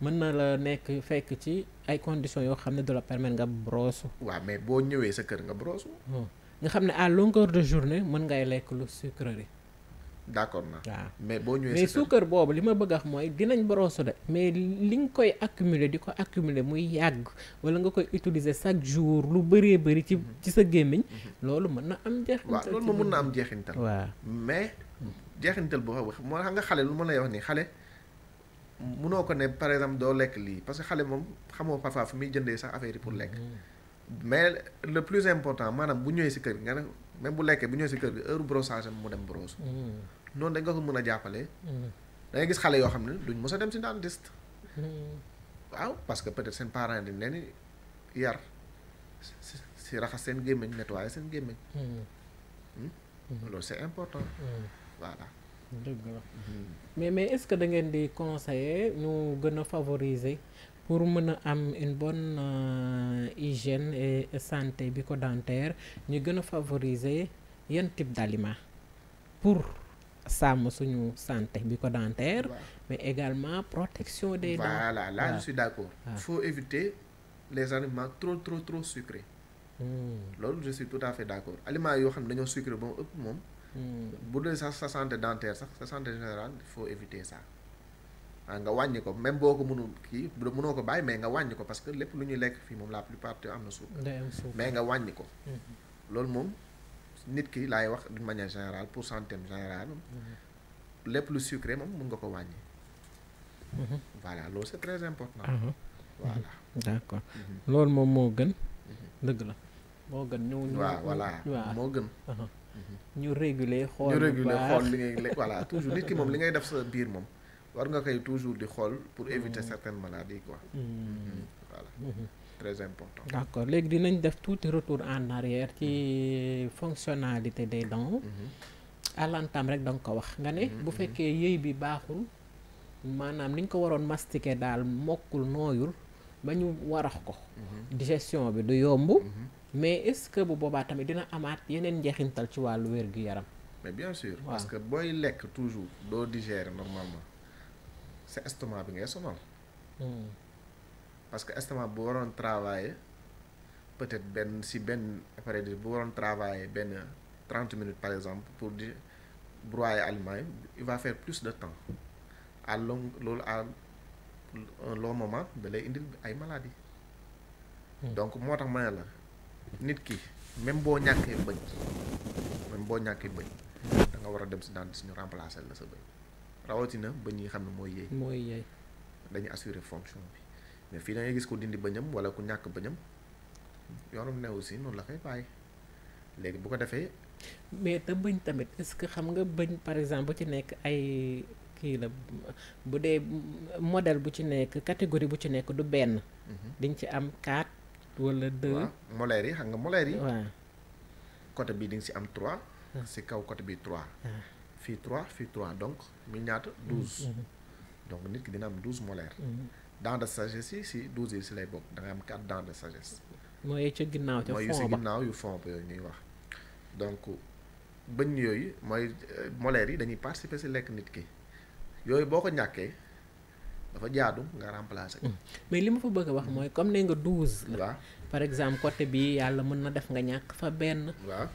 Speaker 1: mën na la nekk fekk ci ay conditions yoo xam ne du la permettre nga brosse.
Speaker 2: waaw mais boo ñëwee sa kër nga brosse.
Speaker 1: nga xam ne à longueur de journée mën ngay lekk lu sucrerie.
Speaker 2: d'accord na
Speaker 1: waaw
Speaker 2: mais boo ñëwee
Speaker 1: mais suukar boobu li ma bëgg a wax mooy dinañ brosse de mais li nga koy accumuler di ko accumuler muy yàgg wala nga koy utiliser chaque jour lu bëree bëri ci sa gémmiñ loolu mën na am jeexintal.
Speaker 2: waaw loolu moom mën na am jeexintal.
Speaker 1: waaw
Speaker 2: mais jeexintal boo moo xam nga xale lu mën lay wax nii xale munoo ko ne par exemple doo lekk lii parce que xale moom xamoo parfois fu muy jëndee sax affaire yi pour lekk mais le plus important maanaam bu ñëwee si kër gi nga ne même bu lekkee bu ñëwee si kër gi heure brossage am mu dem brosse noonu dañ nga ko mën a jàppale da ngay gis xale yoo xam ne duñ mës a dem si dentiste waaw parce que peut-être seen parents dañ leen yar si raxas seen gémmiñ nettoyer seen gémmiñ loolu c'est important voilà
Speaker 1: dëgg la mais est-ce que da ngeen di conseiller ñu gën a favoriser pour mën a am une bonne hygiène et santé bucco-dentaire ñu gën a favoriser yan type d'aliments pour sàmm suñu santé bucco-dentaire mais également protection des dents.
Speaker 2: Voilà, là je suis d'accord. Il faut éviter les aliments trop sucrés. Loolu je suis tout à fait d'accord aliments yoo xam ne dañoo sucré ba mu ëpp moom. bu dee sax sa santé dentaire sax sa santé générale il faut éviter ça. nga wàññi ko même boo ko mënul kii mënoo ko bàyyi mais nga wàññi ko parce que lépp lu ñuy lekk fii moom la plupart am na suukar. mais nga wàññi ko. loolu moom nit ki laay wax d'une manière générale pour santé générale. lépp lu sucré moom mën nga ko wàññi. voilà loolu c'est très important. voilà
Speaker 1: d'accord loolu moom moo gën. dëgg la moo gën ñu.
Speaker 2: waaw voilà moo gën.
Speaker 1: ñu réguler xool
Speaker 2: ñu réguler xool li ngay lekk voilà toujours nit ki moom li ngay def sa biir moom war nga koy toujours di xool pour éviter certaines maladies quoi. voilà très important.
Speaker 1: d'accord léegi dinañ def tuuti retour en arrière ci fonctionnalité des dents. à l'entame rek da nga ko wax nga ne bu fekkee yëy bi baaxul maanaam ni ñu ko waroon mastiquer daal mokkul nooyul ba ñu warax ko. digestion bi du yomb. mais est-ce que bu boobaa tamit dina amaat yeneen njeexintal ci wàllu wér-gu-yaram.
Speaker 2: mais bien sûr parce que booy lekk toujours doo digérer normalement sa estomac bi ngay sonal. parce que estomac bu waroon travailler peut-être benn appareil bu waroon travailler benn 30 minutes par exemple pour di broyer aliments yi il va faire plus de temps loolu à un long moment da lay indil ay maladies. donc moo tax ma ne la. nit ki même boo ñàkkee bëñ da nga war a dem si dentiste ñu remplacer la sa bëñ rawatina bëñ yi xam ne mooy yéey dañuy assurer fonction bi mais fii da ngay gis ko dindi bëñam wala ku ñàkk bëñam yoonam ne aussi noonu la koy bàyyi léegi bu ko defee.
Speaker 1: mais te bëñ tamit est-ce que xam nga bëñ par exemple bu ci nekk ay kii la bu dee modèle bu ci nekk catégorie bu ci nekk du benn. diñ ci am 4. wala 2
Speaker 2: waaw molaires yi xam nga molaires yi.
Speaker 1: waaw
Speaker 2: côté bii di nga si am 3. si kaw côté bi 3. fii 3 donc mi ñaata 12. donc nit ki dina am 12 molaires. dents de sagesse yi si 12 yi si lay bokk da nga am 4 dents de sagesse.
Speaker 1: mooy ca ginnaaw ca fond ba
Speaker 2: mooy yu si ginnaaw yu fond ba yooyu ñuy wax. donc bëñ yooyu mooy molaires yi dañuy participer si lekk nit ki yooyu boo ko ñàkkee. dafa jaadu nga remplacer ko.
Speaker 1: mais li ma fa bëgg a wax mooy comme ne nga 12 la.
Speaker 2: waaw
Speaker 1: par exemple côté bi yàlla mën na def nga ñàkk fa benn.
Speaker 2: waaw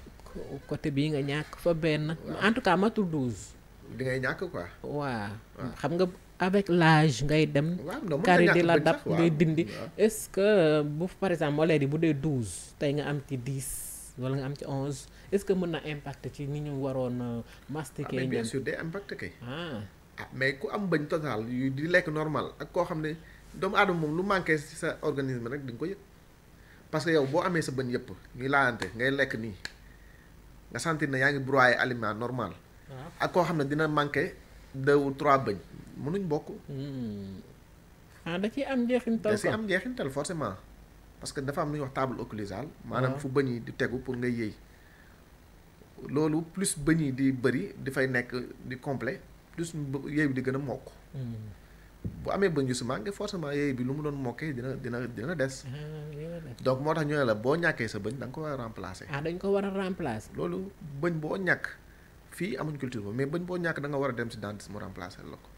Speaker 1: côté bii nga ñàkk fa benn. en tout cas matul 12.
Speaker 2: di ngay ñàkk quoi.
Speaker 1: waaw xam nga avec l'âge ngay dem. kari di la dab ngay dindi. est-ce que bu par exemple molaires yi bu dee 12 tey nga am ci 10 wala nga am ci 11 est-ce que mën na impacter ci ni ñu waroon mastiquer.
Speaker 2: mais bien sûr day impacter kay.
Speaker 1: mais
Speaker 2: ku am bëñ total yu di lekk normal ak koo xam ne doomu aadama moom lu manqué ci sa organisme rek di nga ko yëg parce que yow boo amee sa bëñ yëpp ñuy laalante ngay lekk nii nga sentir ne yaa ngi broyer aliment normal. ak koo xam ne dina manqué 2 ou 3 bëñ mënuñ bokk.
Speaker 1: da ciy am njeexintal
Speaker 2: da ciy am njeexintal forcément. parce que dafa am lu ñuy wax table occlusale maanaam fu bëñ yi di tegu pour nga yëy loolu plus bëñ yi di bëri dafay nekk di complet plus yëy bi di gën a mokk bu amee bëñ yu si manqué forcément yëy bi lu mu doon mokkee dina des donc moo tax ñu ne la boo ñàkkee sa bëñ da nga ko war a remplacer
Speaker 1: dañ ko war a remplacer
Speaker 2: loolu bëñ boo ñàkk fii amuñ culture boobu mais bëñ boo ñàkk da nga war a dem si dentiste mu remplacer la ko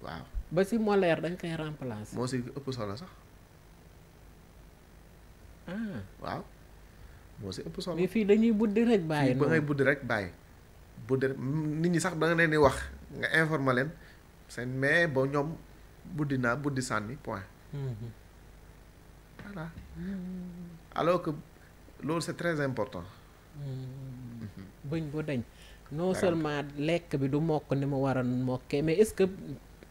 Speaker 2: waaw
Speaker 1: ba si molaire dañ koy remplacer
Speaker 2: moo si ëpp solo sax waaw moo si ëpp solo
Speaker 1: mais fii dañuy buddi rek bàyyi
Speaker 2: ba ngay buddi rek bàyyi buddi nit ñi sax da nga leen di wax nga informer leen seen mais ba ñoom buddi sànni point voilà alors que loolu c'est très important
Speaker 1: bëñ bu dañ non seulement lekk bi du mokk ni mu war a mokkee mais est-ce que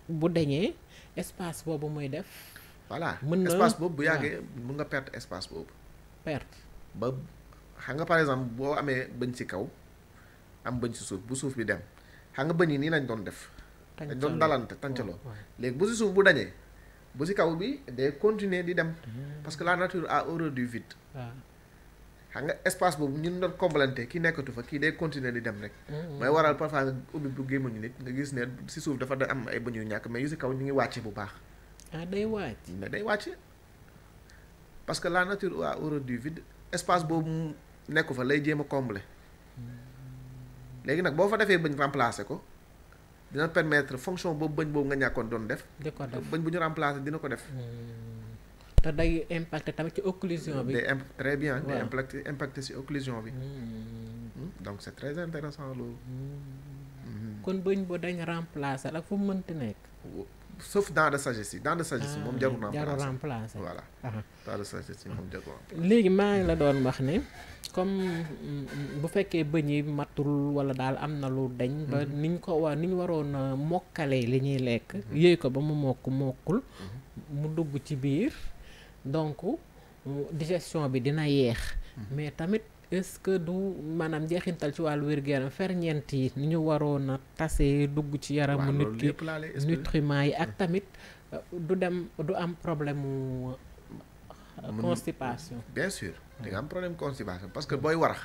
Speaker 1: bu dañee espace boobu muy def
Speaker 2: voilà
Speaker 1: mën na
Speaker 2: espace boobu bu yàggee mën nga perte espace boobu
Speaker 1: perte
Speaker 2: ba xam nga par exemple boo amee bëñ ci kaw am bëñ ci suuf bu suuf bi dem xam nga bëñ yi nii lañ doon def dañ doon dalante tàncaloo léegi bu ci suuf bu dañee bu ci kaw bi day continuer di dem parce que la nature a horreur du vide xam nga espace boobu ñun doon combalante ki nekkatu fa kii day continuer di dem rek mooy waral parfois nga ubbi bu gémmañu nit nga gis ne ci suuf dafa am ay bëñ yu ñàkk mais yu ci kaw ñu ngi wàcce bu baax
Speaker 1: day wàcc
Speaker 2: mais day wàcc parce que la nature a horreur du vide espace boobu nekku fa lay jéem a combler léegi nag boo fa defee bëñ remplacer ko dina permettre fonction boobu bëñ boobu nga ñàkkoon doon def bëñ bu ñu remplacer dina ko def
Speaker 1: te day impacter tamit ci occlusion bi
Speaker 2: très bien day impacter ci occlusion bi donc c'est très intéressant loolu
Speaker 1: kon bëñ bu dañ remplacer ak fu mu mënti nekk
Speaker 2: sauf dents de sagesse yi dents de sagesse yi moom jarul
Speaker 1: remplacer
Speaker 2: voilà dents de sagesse yi moom jarul remplacer
Speaker 1: léegi maa ngi la doon wax ne comme bu fekkee bëñ yi matul wala daal am na lu dañ ba niñ waroon a mokkalee li ñuy lekk yëy ko ba mu mokkul mu dugg ci biir donc digestion bi dina yeex mais tamit est-ce que du maanaam jeexintal ci wàllu wér-gu-yaram ferñeent yi ni ñu waroon a tasee dugg ci yaramu nit ki nutriments yi ak tamit du am problème constipation
Speaker 2: bien sûr di nga am problème constipation parce que booy warax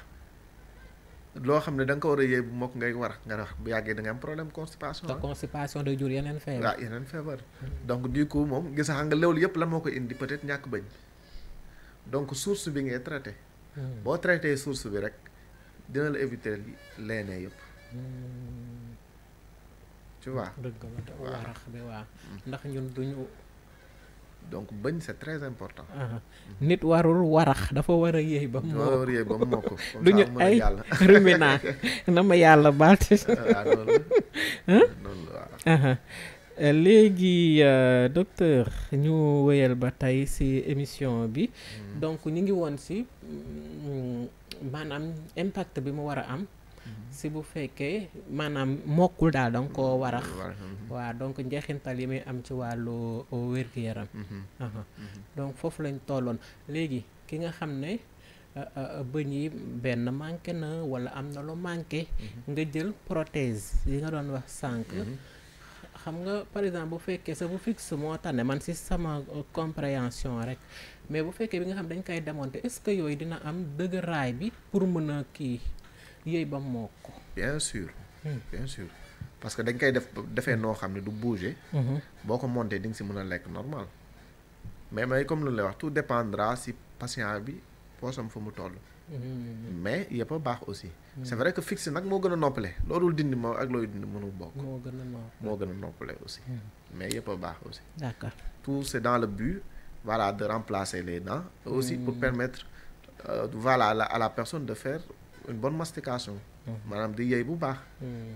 Speaker 2: loo xam ne da nga ko war a yëy bu mokk ngay warax nga wax bu yàggee da nga am problème constipation
Speaker 1: te constipation day jur yeneen feebar
Speaker 2: waaw yeneen feebar donc du coup moom gis nga loolu yëpp lan moo ko indi peut-être ñàkk bëñ donc source bi ngay traité boo traité source bi rek dina la éviter leenee yëpp tu vois
Speaker 1: dëgg la warax bi waaw ndax ñun duñu
Speaker 2: donc bëñ c'est très important
Speaker 1: nit warul warax dafa war a yëy ba mu
Speaker 2: mokk
Speaker 1: duñu ay ruminant na ma yàlla balte léegi docteur ñu wéyal ba tey ci émission bi donc ñu ngi woon ci maanaam impact bi mu war a am si bu fekkee maanaam mokkul daal danga koo warax waaw donc njeexintal yi muy am ci wàllu wér-gu-yaram donc foofu lañ tolloon léegi ki nga xam ne bëñ yi benn manqué na wala am na lu manqué nga jël prothèse yi nga doon wax sànq xam nga par exemple bu fekkee sa bu fixe moo tane man ci sama compréhension rek mais bu fekkee bi nga xam dañ koy démonter est-ce que yooyu dina am dëgëraay bi pour mën a kii yëy ba mokk
Speaker 2: bien sûr parce que dañ koy defee noo xam ne du bouger boo ko monté di nga si mën a lekk normal mais comme lu lay wax tout dépendra si patient bi poosam fa mu toll mais yëpp a baax aussi c'est vrai que fixe nag moo gën a noppale loolu dindi moo ak looy dindi mënul bokk moo gën a noppale aussi mais yëpp a baax aussi
Speaker 1: d'accord
Speaker 2: tout c'est dans le but voilà de remplacer les dents aussi pour permettre voilà à la personne de faire une bonne mastication maanaam di yëy bu baax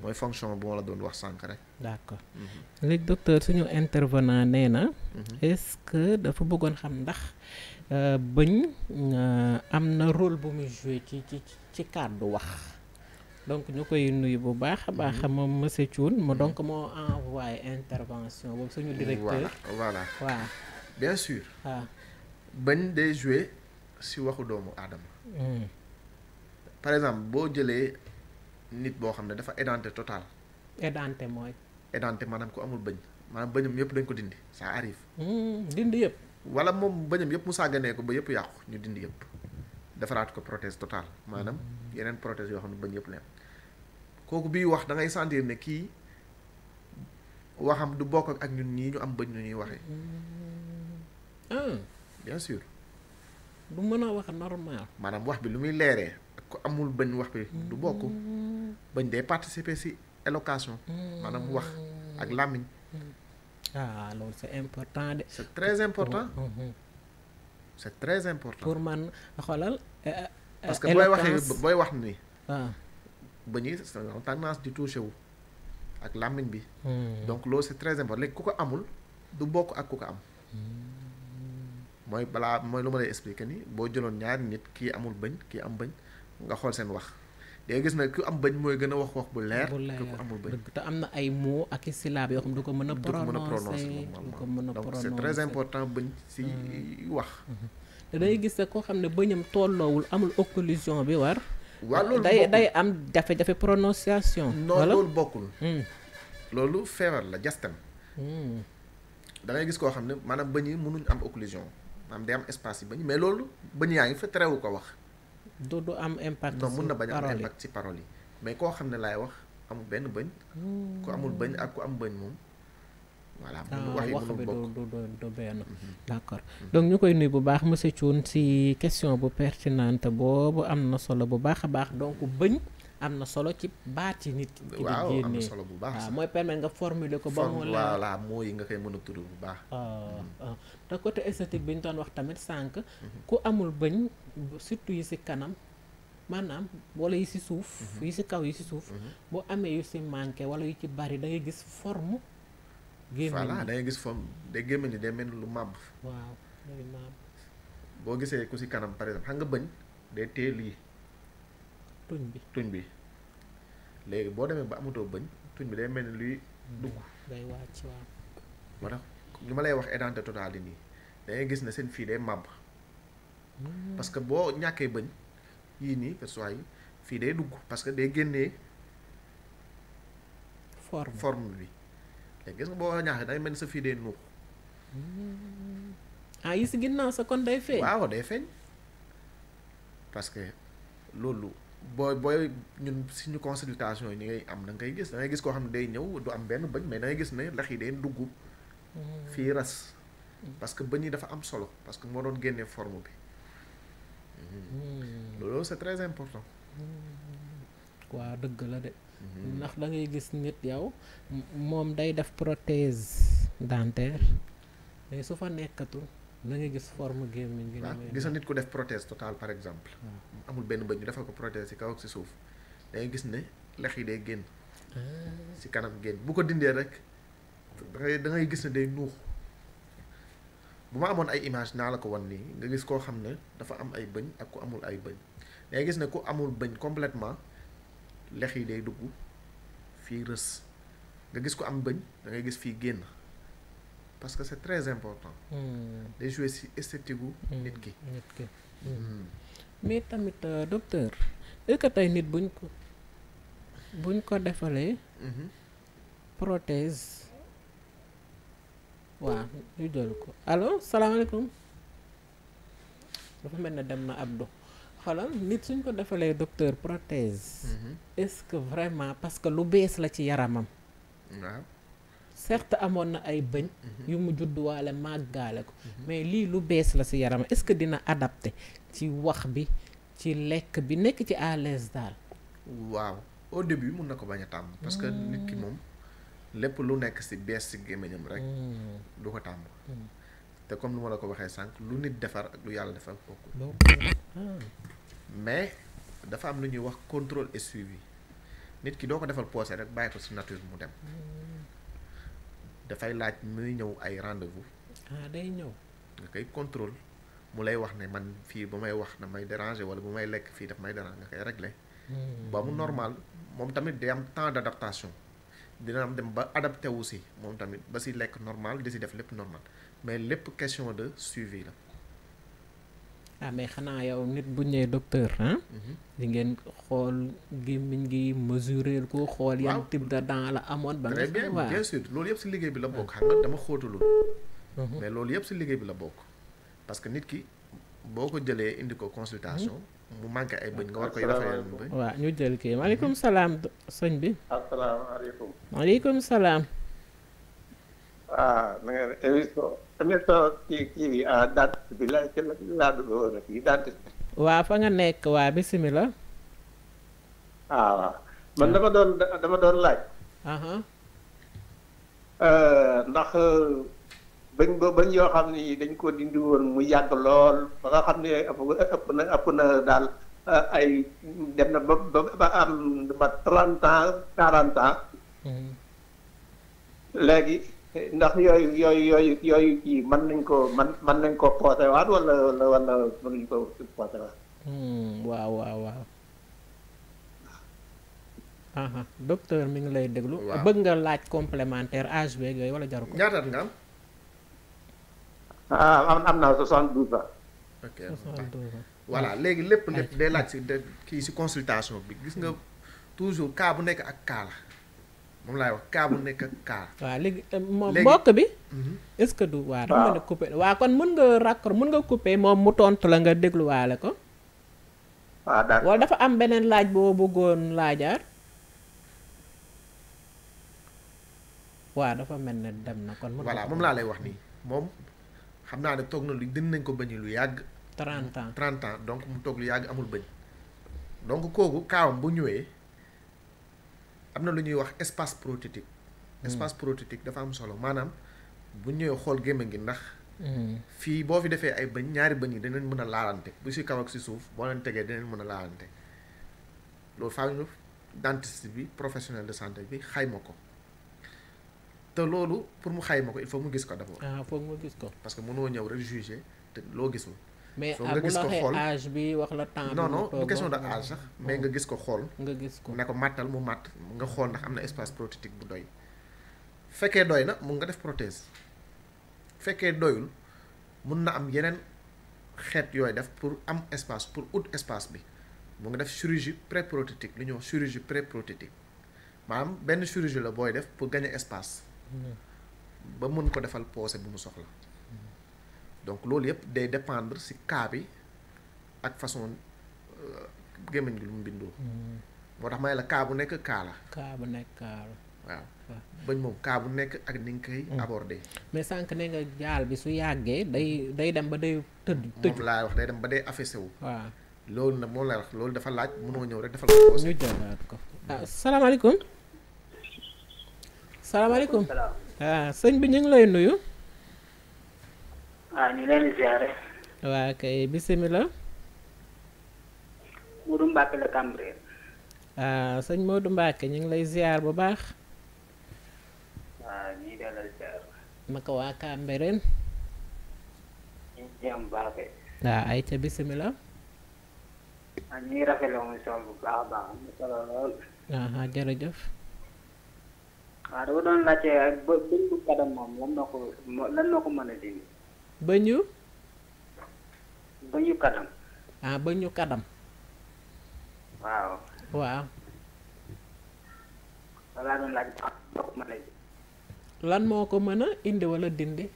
Speaker 2: mooy fonction bu ma la doon wax sànq rek
Speaker 1: d'accord léegi docteur suñu intervenant nee na est-ce que dafa bëggoon xam ndax bëñ am na rôle bu muy joué ci kàddu wax donc ñu koy nuyu bu baax a baax moom monsieur Thioune mu donc moo envoyé intervention boobu suñu directeur
Speaker 2: voilà
Speaker 1: waaw
Speaker 2: bien sûr
Speaker 1: waaw
Speaker 2: bëñ day joué si waxu doomu aadama par exemple boo jëlee nit boo xam ne dafa édenté total
Speaker 1: édenté mooy
Speaker 2: édenté maanaam ku amul bëñ maanaam bëñam yëpp dañ ko dindi ça arrive
Speaker 1: dindi yëpp
Speaker 2: wala moom bëñam yëpp mu sàgganee ko ba yëpp yàqu ñu dindi yëpp defaraat ko prothèse totale maanaam yeneen prothèse yoo xam ne bëñ yëpp leen kooku biy wax da ngay sentir ne kii waxam du bokk ak ñun ñii ñu am bëñ ñu ñuy waxee. Bien sûr.
Speaker 1: du mën a wax normal.
Speaker 2: maanaam wax bi lu muy leeree ku amul bëñ wax bi du bokk. bëñ day participer ci élocution. maanaam wax ak làmmiñ.
Speaker 1: loolu c'est important de.
Speaker 2: c'est très important. c'est très important.
Speaker 1: pour man xoolal.
Speaker 2: parce que booy wax ni. bëñ yi c'est tendance di toucher wu ak làmmiñ bi. donc loolu c'est très important léegi ku ko amul du bokk ak ku ko am. mooy lu ma lay expliquer ni boo jëloon ñaari nit kii amul bëñ kii am bëñ nga xool seen wax day gis na ku am bëñ mooy gën a wax bu leer que ku amul bëñ
Speaker 1: te am na ay mots ak i syllabes yoo xam du ko mën a prononcer
Speaker 2: donc c'est très important bëñ si wax
Speaker 1: te day gis koo xam ne bëñam tolloowul amul occlusion bi war
Speaker 2: waaw loolu
Speaker 1: day am jafe-jafe prononciation
Speaker 2: non loolu bokkul loolu feebar la diastème da ngay gis koo xam ne maanaam bëñ yi mënuñ am occlusion maanaam day am espace yi bëñ mais loolu bëñ yaa ngi fa terewu ko wax
Speaker 1: du am impact
Speaker 2: non mun na bañ am impact ci parole yi mais koo xam ne laay wax amul benn bëñ ku amul bëñ ak ku am bëñ moom voilà wax bi
Speaker 1: du benn d'accord donc ñu koy nuyu bu baax monsieur Thioune ci question bu pertinente boobu am na solo bu baax a baax donc bëñ am na solo ci baat yi nit ki di génnee
Speaker 2: am na solo bu baax
Speaker 1: waaw mooy permettre nga formuler ko ba mu la
Speaker 2: voilà moo yi nga koy mën a tudd bu baax
Speaker 1: te côté esthétique bi ñu doon wax tamit sànq ku amul bëñ surtout yi ci kanam maanaam wala yi ci suuf yi ci kaw yi ci suuf boo amee yu ci manqué wala yu ci bari da ngay gis forme gémmiñ
Speaker 2: voilà da ngay gis forme day gémmiñ ni day mel lu màbb
Speaker 1: waaw day màbb
Speaker 2: boo gisee ku ci kanam par exemple xam nga bëñ day téye lii tuñ bi léegi boo demee ba amatoo bëñ tuñ bi day mel ni luy dugg
Speaker 1: day wàcc waaw
Speaker 2: moo tax ñu ma lay wax édenté total yi nii da ngay gis ne seen fii day màbb parce que boo ñàkkee bëñ yii nii que soit yi fii day dugg parce que day génnee forme bi léegi gis nga boo ñàkkee day mel ni sa fii day nuux
Speaker 1: yi si ginnaaw sa kon day feeñ
Speaker 2: waaw day feeñ parce que loolu booy ñun suñu consultation yi ni ngay am da ngay gis koo xam ne day ñëw du am benn bëñ mais da ngay gis ne lex yi day dugg fii ras parce que bëñ yi dafa am solo parce que moo doon génnee forme bi loolu c'est très important
Speaker 1: waaw dëgg la de ndax da ngay gis nit yow moom day def prothèse dentaire mais su fa nekkatul da ngay gis forme gémmiñ gi
Speaker 2: gis na nit ku def prothèse totale par exemple amul benn bëñ ñu defal ko prothèse ci kaw ak ci suuf da ngay gis ne lex yi day génn ci kanam génn bu ko dindee rek da ngay gis ne day nuux bu ma amoon ay image naa la ko wan nii nga gis koo xam ne dafa am ay bëñ ak ku amul ay bëñ da ngay gis ne ku amul bëñ complètement lex yi day dugg fii rës nga gis ko am bëñ da ngay gis fii génn parce que c'est très important day jouer ci esthétique gu nit ki
Speaker 1: mais tamit docteur est-ce que tey nit buñ ko defalee prothèse waaw ñu jël ko allo salaamaaleykum dafa mel ne dem na Abdou xoolal nit suñ ko defalee docteur prothèse est-ce que vraiment parce que lu bees la ci yaramam
Speaker 2: waaw
Speaker 1: certes amoon na ay bëñ yu mu judduwaale màggaale ko mais lii lu bees la ci yaramam est-ce que dina adapté ci wax bi ci lekk bi nekk ci à l'aise daal
Speaker 2: waaw au début mun na ko bañ a tàmm parce que nit ki moom lépp lu nekk ci bees ci gémmiñam rek du ko tàmm te comme lu ma la ko waxee sànq lu nit defar ak lu yàlla defar bokkul mais dafa am lu ñuy wax contrôle et suivi nit ki doo ko defal poosé rek bàyyi ko ci nature mu dem dafay laaj muy ñëw ay rendez-vous
Speaker 1: day ñëw
Speaker 2: nga koy contrôle mu lay wax ne man fii ba may wax damay déranger wala bu may lekk fii daf may déranger nga koy régler ba mu normal moom tamit day am temps d'adaptation dina am dem ba adapté wu si moom tamit ba si lekk normal di si def lépp normal mais lépp question de suivi la
Speaker 1: mais xanaa yow nit bu ñëwee docteur di ngeen xool gémmiñ gi mesurer ko xool yan type de dent la amoon ba
Speaker 2: très bien bien sûr loolu yëpp si liggéey bi la bokk xam nga dama xóotalul mais loolu yëpp si liggéey bi la bokk parce que nit ki boo ko jëlee indi ko consultation mu manqué ay bëñ nga war koy defaree bëñ.
Speaker 1: waaw ñu jël kii maaleykum salaam sëñ bi.
Speaker 3: asalaamaaleykum.
Speaker 1: maaleykum salaam.
Speaker 3: na nga émission kii bi dentiste bi laa dugg woon kii dentiste.
Speaker 1: waa fa nga nekk waa bisimilah.
Speaker 3: waaw man dama doon laaj. ndax bañ yoo xam ni dañ ko dindi woon mu yàgg lool ba nga xam ne ëpp na daal ay dem na ba am ba 30 ans 40 ans. léegi ndax yooyu kii mën nañ ko poosé waat wala mënuñ ko poosé waat.
Speaker 1: waaw. docteur mi ngi lay déglu.
Speaker 2: waaw
Speaker 1: bëgg nga laaj complémentaire âge beeg yooyu wala jaru ko.
Speaker 2: ñaata at nga am.
Speaker 3: am naa 72 ans.
Speaker 2: ok voilà léegi lépp day laaj si kii si consultation bi gis nga toujours cas bu nekk ak cas la moom laay wax cas bu nekk ak cas.
Speaker 1: waaw léegi moom mbokk bi. est-ce que du waa dafa mën a coupé waa kon mën nga raccord mën nga coupé moom mu tontu la nga dégluwaale ko.
Speaker 3: waaw d'accord
Speaker 1: wala dafa am beneen laaj boo bëggoon laajaar. waaw dafa mel ne dem na kon.
Speaker 2: voilà moom laa lay wax nii moom xam naa ne toog na lu dindi nañ ko bëñ lu yàgg.
Speaker 1: 30 ans
Speaker 2: 30 ans donc mu toog lu yàgg amul bëñ donc kooku kaawam bu ñëwee am na lu ñuy wax espace prothétique. espace prothétique dafa am solo maanaam bu ñëwee xool gémmiñ gi ndax. fii boo fi defee ay bëñ ñaari bëñ yi dinañ mën a laalante bu si kaw ak si suuf boo leen tegee dinañ mën a laalante loolu faaw ñu dentiste bi professionnel de santé bi xayma ko. te loolu pour mu xayma ko il faut mu gis ko d'abord.
Speaker 1: foog mu gis ko.
Speaker 2: parce que mënoo ñëw rek juger te loo gisul.
Speaker 1: mais
Speaker 2: foog nga
Speaker 1: bu
Speaker 2: gis
Speaker 1: la
Speaker 2: ko
Speaker 1: waxee
Speaker 2: xool
Speaker 1: âge bi wax la temps bi.
Speaker 2: non du question de âge sax mais nga gis ko xool.
Speaker 1: nga gis ko
Speaker 2: ne ko màttal mu màtt nga xool ndax am na espace prothétique bu doy. fekkee doy na mun nga def prothèse fekkee doyul mun na am yeneen xeet yooyu def pour am espace pour ut espace bi mu nga def chirurgie pré-prothétique li ñuy wax chirurgie pré-prothétique maanaam benn chirurgie la booy def pour gagner espace. ba mën ko defal poosé bu mu soxla donc loolu yëpp day dépendre ci cas bi ak façon gémmiñ gi lu mu bindoo. moo tax may la cas bu nekk cas la.
Speaker 1: cas bu nekk cas la.
Speaker 2: waaw bañ moom cas bu nekk ak ni nga koy aborder.
Speaker 1: mais sànq ne nga jaal bi su yàggee day dem ba day tëj.
Speaker 2: moom laay wax day dem ba day affaissé wu.
Speaker 1: waaw
Speaker 2: loolu nag moom lay wax loolu dafa laaj mënoo ñëw rek defal ko poosé.
Speaker 1: ñu jëlaat ko salaamaaleykum. salaamaaleykum. sëñ bi ñu ngi lay nuyu.
Speaker 4: ñu leen di ziare.
Speaker 1: waa kay bisimilah.
Speaker 4: Modou Mbacke la Cambérène.
Speaker 1: sëñ Modou Mbacke ñu ngi lay ziar bu baax.
Speaker 4: ñii de la ziar.
Speaker 1: naka waa Cambérène.
Speaker 4: ñu ngi am baax.
Speaker 1: ay ca bisimilah.
Speaker 4: ñu ngi rafetlu émission bu baax a baax am na solo lool.
Speaker 1: jërëjëf.
Speaker 4: dama doon laajte bëñ bu kadam moom lan moo ko mën a dindi.
Speaker 1: bëñu.
Speaker 4: bëñu kadam.
Speaker 1: bëñu kadam.
Speaker 4: waaw. laa doon laaj
Speaker 1: lan moo ko mën a indi wala dindi.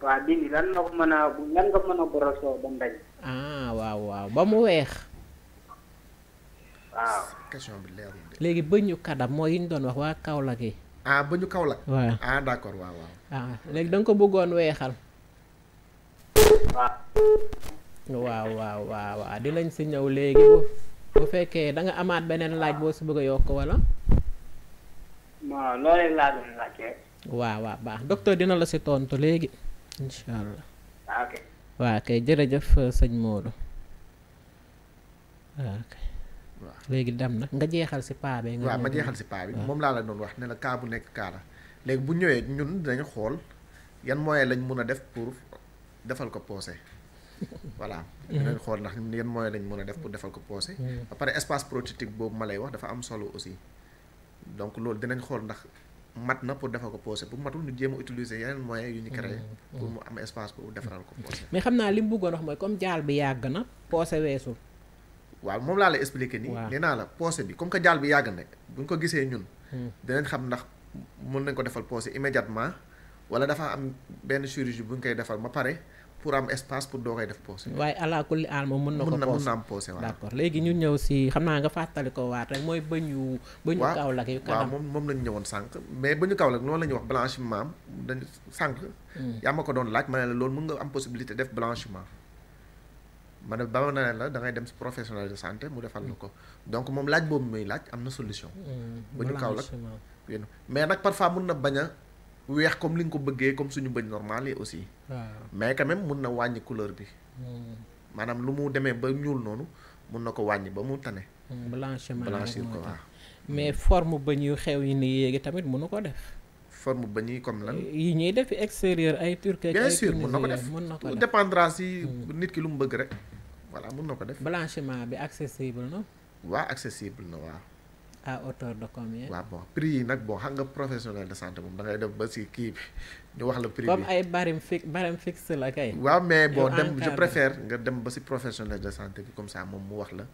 Speaker 4: waaw dindi lan nga mën a borosoo ba ndañ.
Speaker 1: waaw ba mu weex.
Speaker 4: waaw.
Speaker 2: question bi leerul de.
Speaker 1: léegi bëñu kadam mooy yi ñu doon wax waa Kaolack yi.
Speaker 2: bëñu Kaolack.
Speaker 1: waaw
Speaker 2: d'accord waaw.
Speaker 1: léegi da nga ko bëggoon weexal. waaw dinañ si ñëw léegi bu fekkee da nga amaat beneen laaj boo si bëgg a yokk wala.
Speaker 4: non loolu laa doon laajte.
Speaker 1: waaw baax docteur dina la si tontu léegi incha allah.
Speaker 4: ok.
Speaker 1: waa kay jërëjëf sëñ Modou. ok. léegi dem na nga jeexal si paa bi.
Speaker 2: waaw ma jeexal si paa bi moom laa la doon wax ne la cas bu nekk cas la léegi bu ñëwee ñun dinañu xool yan moyen lañ mun a def pour defal ko poosé voilà. dinañ xool ndax yan moyen lañ mun a def pour defal ko poosé. ba pare espace prothétique boobu ma lay wax dafa am solo aussi donc loolu dinañ xool ndax mat na pour defal ko poosé bu matul ñu jéem a utiliser yeneen moyens yu ñu créé pour mu am espace pour defaral ko poosé.
Speaker 1: mais xam naa li mu bëggoon wax mooy comme jaal bi yàgg na poosé weesul.
Speaker 2: waaw moom laa lay expliquer nii. nee naa la poosé bi comme que jaal bi yàgg na bu ñu ko gisee ñun. dinañ xam ndax mën nañ ko defal poosé immédiatement wala dafa am benn chirurgie bu ñu koy defal ba pare pour am espace pour doo koy def poosé.
Speaker 1: waaye ala kulli aal moom mën na ko poosé
Speaker 2: mën na am poosé waaw.
Speaker 1: d'accord léegi ñu ñëw si xam naa nga fàttali ko waat rek mooy bëñu Kaolack yu kanam.
Speaker 2: waaw moom lañu ñëwoon sànq mais bëñu Kaolack loolu la ñuy wax blanchiment dañ sànq. yaa ma ko doon laaj ma ne la loolu mën nga am possibilité def blanchiment. ma ne ba ma ne la da ngay dem si professionnel de santé mu defal la ko donc moom laaj boobu muy laaj am na solution. bëñu Kaolack mais nag parfois mun na bañ a weex comme li nga ko bëggee comme suñu bëñ normal yi aussi. mais quand même mun na wàññi couleur bi. maanaam lu mu demee ba ñuul noonu mun na ko wàññi ba mu tane. blanchir ko waaw. mais
Speaker 1: forme bëñ yu xew yi nii yéegi tamit mënu ko def.
Speaker 2: forme bëñ yi comme lan.
Speaker 1: yi ñuy def extérieur ay turquie.
Speaker 2: bien sûr mun na ko def tout dépendra si nit ki lu mu bëgg rek. voilà mun na ko def.
Speaker 1: blanchiment bi accessible na.
Speaker 2: waaw accessible na waaw.
Speaker 1: à hauteur de combien.
Speaker 2: waaw bon prix yi nag bon xam nga professionnel de santé moom da ngay def ba si kii bi ñu wax la prix bi.
Speaker 1: comme ay barème fixe la kay.
Speaker 2: waaw mais bon dem je préfère nga dem ba si professionnel de santé bi comme ça moom mu wax la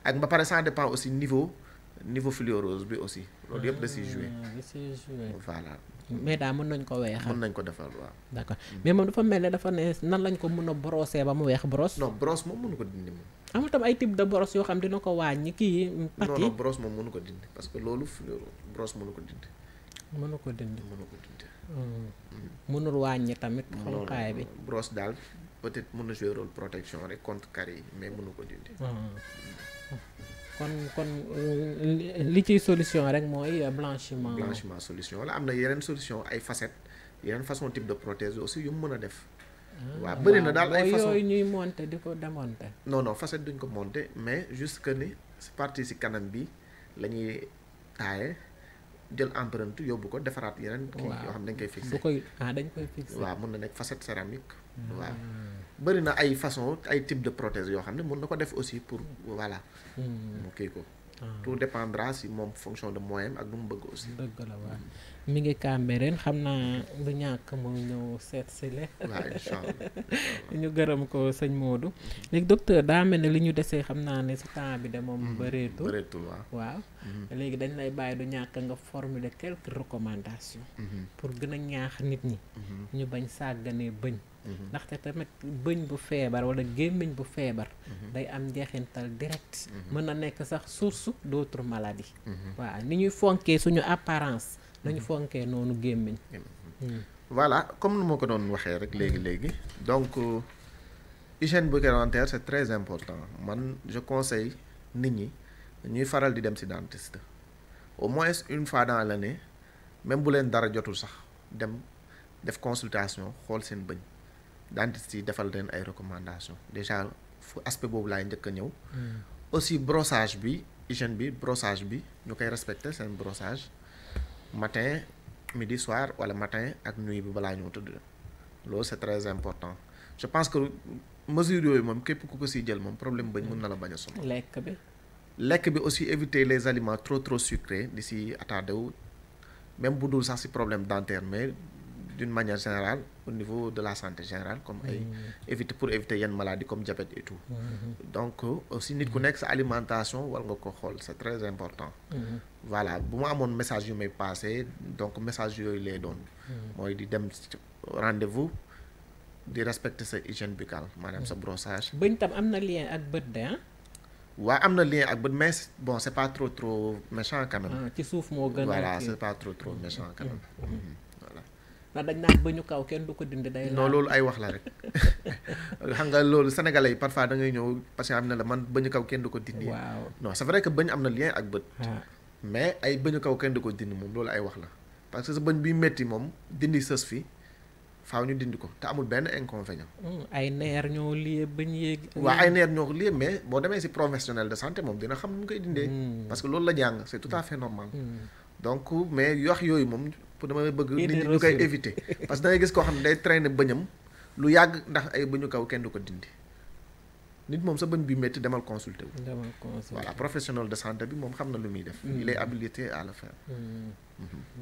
Speaker 2: ak ba pare ça dépend aussi niveau fluorose bi aussi. loolu yëpp da siy joué. voilà.
Speaker 1: mais daal mën nañ ko weexal.
Speaker 2: mën nañ ko defal waaw.
Speaker 1: d'accord mais moom dafa mel ne dafa ne nan lañ ko mën a brosser ba mu weex brosse.
Speaker 2: non brosse moom mënu ko dindi moom.
Speaker 1: amul tam ay type de brosse yoo xam dina ko wàññi kii.
Speaker 2: non brosse moom mënu ko dindi parce que loolu brosse mënu ko dindi.
Speaker 1: mënu ko dindi.
Speaker 2: mënul
Speaker 1: wàññi tamit. xonqaay bi
Speaker 2: brosse daal peut-être mën na jouer rôle protection rek contre carie yi mais mënu ko dindi.
Speaker 1: kon li ciy solution rek mooy blanchiment.
Speaker 2: blanchiment solution la am na yeneen solution ay facettes yeneen façon type de prothèse aussi yu mu mën a def. waaw bëri na daal ay façon
Speaker 1: yooyu ñuy monter di ko démonter.
Speaker 2: non facette duñ ko monter mais juste que ni c'est parti si kanam bi la ñuy taaye jël empreinte yóbbu ko defaraat yeneen. kii yoo xam ne dañ koy fixer.
Speaker 1: dañ koy fixer.
Speaker 2: waaw mën na nekk facette céramique. waaw bëri na ay façon ay type de prothèse yoo xam ne mën na ko def aussi pour voilà. mu kii ko. tout dépendra si moom fonction de moyen ak lu mu bëgg aussi.
Speaker 1: dëgg la waaw mi ngi Cambérène xam naa du ñàkk mu ñëw seet si le
Speaker 2: waaw incha allah
Speaker 1: ñu gërëm ko sëñ Modou. léegi docteur daa mel ne li ñu desee xam naa ne si temps bi de moom bëreetul waaw léegi dañ lay bàyyi du ñàkk nga formuler quelques recommandations. pour gën a ñaax nit ñi. ñu bañ sàgganee bëñ. ndaxte tamit bëñ bu feebar wala gémmiñ bu feebar. day am njeexintal direct. mën na nekk sax source d'autres maladies. waaw ni ñuy fonkee suñu apparence. nañu fonkee noonu gémmiñ.
Speaker 2: voilà comme nu ma ko doon waxee rek léegi donc hygiène bucco-dentaire c'est très important man je conseille nit ñi ñuy faral di dem ci dentiste au moins une fois dans l'année même bu leen dara jotul sax dem def consultation xool seen bëñ dentiste yi defal leen ay recommandations déjà fu aspect boobu laay njëkk a ñëw. aussi brossage bi hygiène bi brossage bi ñu koy respecter seen brossage. matin midi soir wala matin ak nuit bi balaa ñoo tëdd loolu c'est très important je pense que mesures yooyu moom képp ku ko siy jël moom problème bañ mën na la bañ a sonal. lekk bi aussi éviter les aliments trop sucrés di si attardé wu même bu dul sax si problème dentaire mais d'une manière générale au niveau de la santé générale comme ay éviter yenn maladies comme diabète et tout. donc aussi nit ku nekk sa alimentation war nga ko xool c'est très important. voilà bu ma amoon message yu may passé donc message yooyu lay doon. mooy di dem rendez-vous di respecter sa hygiène buccale maanaam sa brossage.
Speaker 1: bëñ tam am na lien ak bët de ah.
Speaker 2: waaw am na lien ak bët mais bon c'est pas trop méchant quand même.
Speaker 1: ci suuf moo gën a
Speaker 2: voilà c'est pas trop méchant quand même.
Speaker 1: ndax dañ naan bëñu kaw kenn du ko dindi day.
Speaker 2: non loolu ay wax la rek xam nga loolu sénégalais yi parfois da ngay ñëw parce que am na la man bëñu kaw kenn du ko dindi.
Speaker 1: waaw
Speaker 2: non c'est vrai que bëñ am na lien ak bët. mais ay bëñu kaw kenn du ko dindi moom loolu ay wax la parce que sa bëñ bi metti moom dindi sës fi faaw ñu dindi ko te amul benn inconvénient.
Speaker 1: ay neer ñoo lié bëñ yeeg.
Speaker 2: waaw ay neer ñoo lié mais boo demee ci professionnel de santé moom dina xam nu mu koy dindee. parce que loolu la jàng c'est tout à fait normal. donc mais wax yooyu moom pour dama bëgg nit ñi ñu koy éviter parce que da ngay gis koo xam ne day traîner bëñam lu yàgg ndax ay bëñu kaw kenn du ko dindi nit moom sa bëñ bi métti demal consulter wu. voilà professionnel de santé bi moom xam na lu muy def. il est habilité à le faire.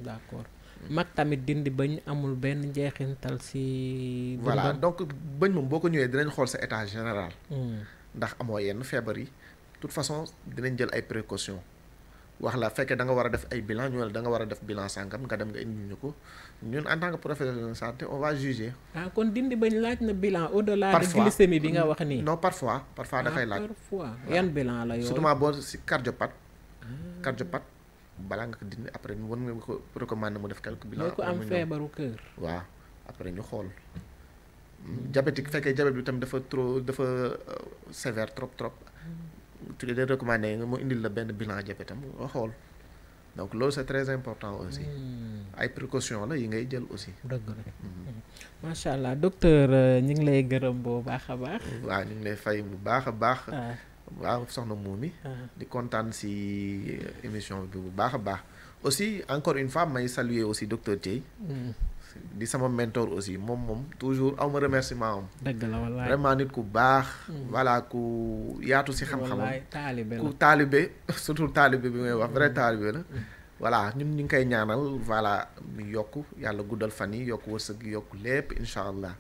Speaker 1: d'accord mag tamit dindi bëñ amul benn njeexintal ci.
Speaker 2: voilà donc bëñ moom boo ko ñëwee dinañ xool sa état général. ndax amoo yenn feebar yi de toute façon dinañ jël ay précautions. wax la fekkee da nga war a def ay bilan ñu ne da nga war a def bilan sàngam nga dem nga indi ñu ko ñun en tant que professionnel de santé on va juger.
Speaker 1: kon dindi bañ laaj na bilan au-delà de glycémie bi nga wax nii.
Speaker 2: non parfois dafay laaj.
Speaker 1: parfois yan bilan la yooyu.
Speaker 2: surtout boo si cardiopathe. cardiopathe balaa nga ko dindi après ñu war nga ko recommander mu def quelques bilans.
Speaker 1: ko am feebaru cœur.
Speaker 2: waaw après ñu xool. diabétique fekkee diabète bi tamit dafa sévère trop. tu les recommandé nga mu indil la benn bilan diabète am nga xool donc loolu c'est très important aussi. ay précautions la yi ngay jël aussi.
Speaker 1: dëgg la macha allah docteur ñu ngi lay gërëm bu baax a baax.
Speaker 2: waaw ñu ngi lay fay bu baax a baax. waaw soxna Momy. di kontaan si émission bi bu baax a baax. aussi encore une fois may saluer aussi docteur Dieye. di sama mentor aussi moom toujours aw ma remerciement am.
Speaker 1: dëgg la wallaay
Speaker 2: vraiment nit ku baax. voilà ku yaatu si xam-xamam. ku taalibe surtout taalibe bi ngay wax vrai taalibe la. voilà ñun ñu ngi koy ñaanal voilà mu yokk yàlla guddal fan yi yokk wërsëg yokk lépp incha allah.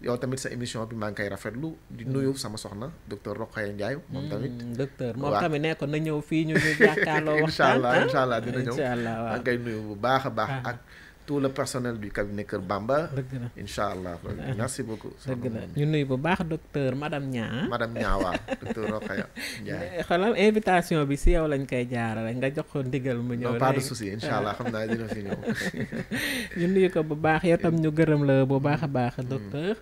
Speaker 2: yow tamit sa émission bi maa ngi koy rafetlu di nuyu sama soxna docteur Rokhaya Ndiaye moom tamit.
Speaker 1: docteur moom tamit nekkoon na ñëw fii ñu jàkkaarloo waxtaan.
Speaker 2: incha allah dina ñëw
Speaker 1: incha allah waaw
Speaker 2: maa ngi koy nuyu bu baax a baax ak. tout le personnel du cabinet Kër Bamba.
Speaker 1: dëgg la
Speaker 2: incha allah merci beaucoup.
Speaker 1: dëgg la ñu nuyu bu baax docteur madame Niang.
Speaker 2: madame Niang waaw docteur Rokhaya Ndiaye.
Speaker 1: xoolal invitation bi si yow lañ koy jaarale nga jox ko ndigal mu ñëw.
Speaker 2: non pas de souci incha allah xam naa dina fi ñëw.
Speaker 1: ñu nuyu ko bu baax yow tam ñu gërëm la bu baax a baax docteur.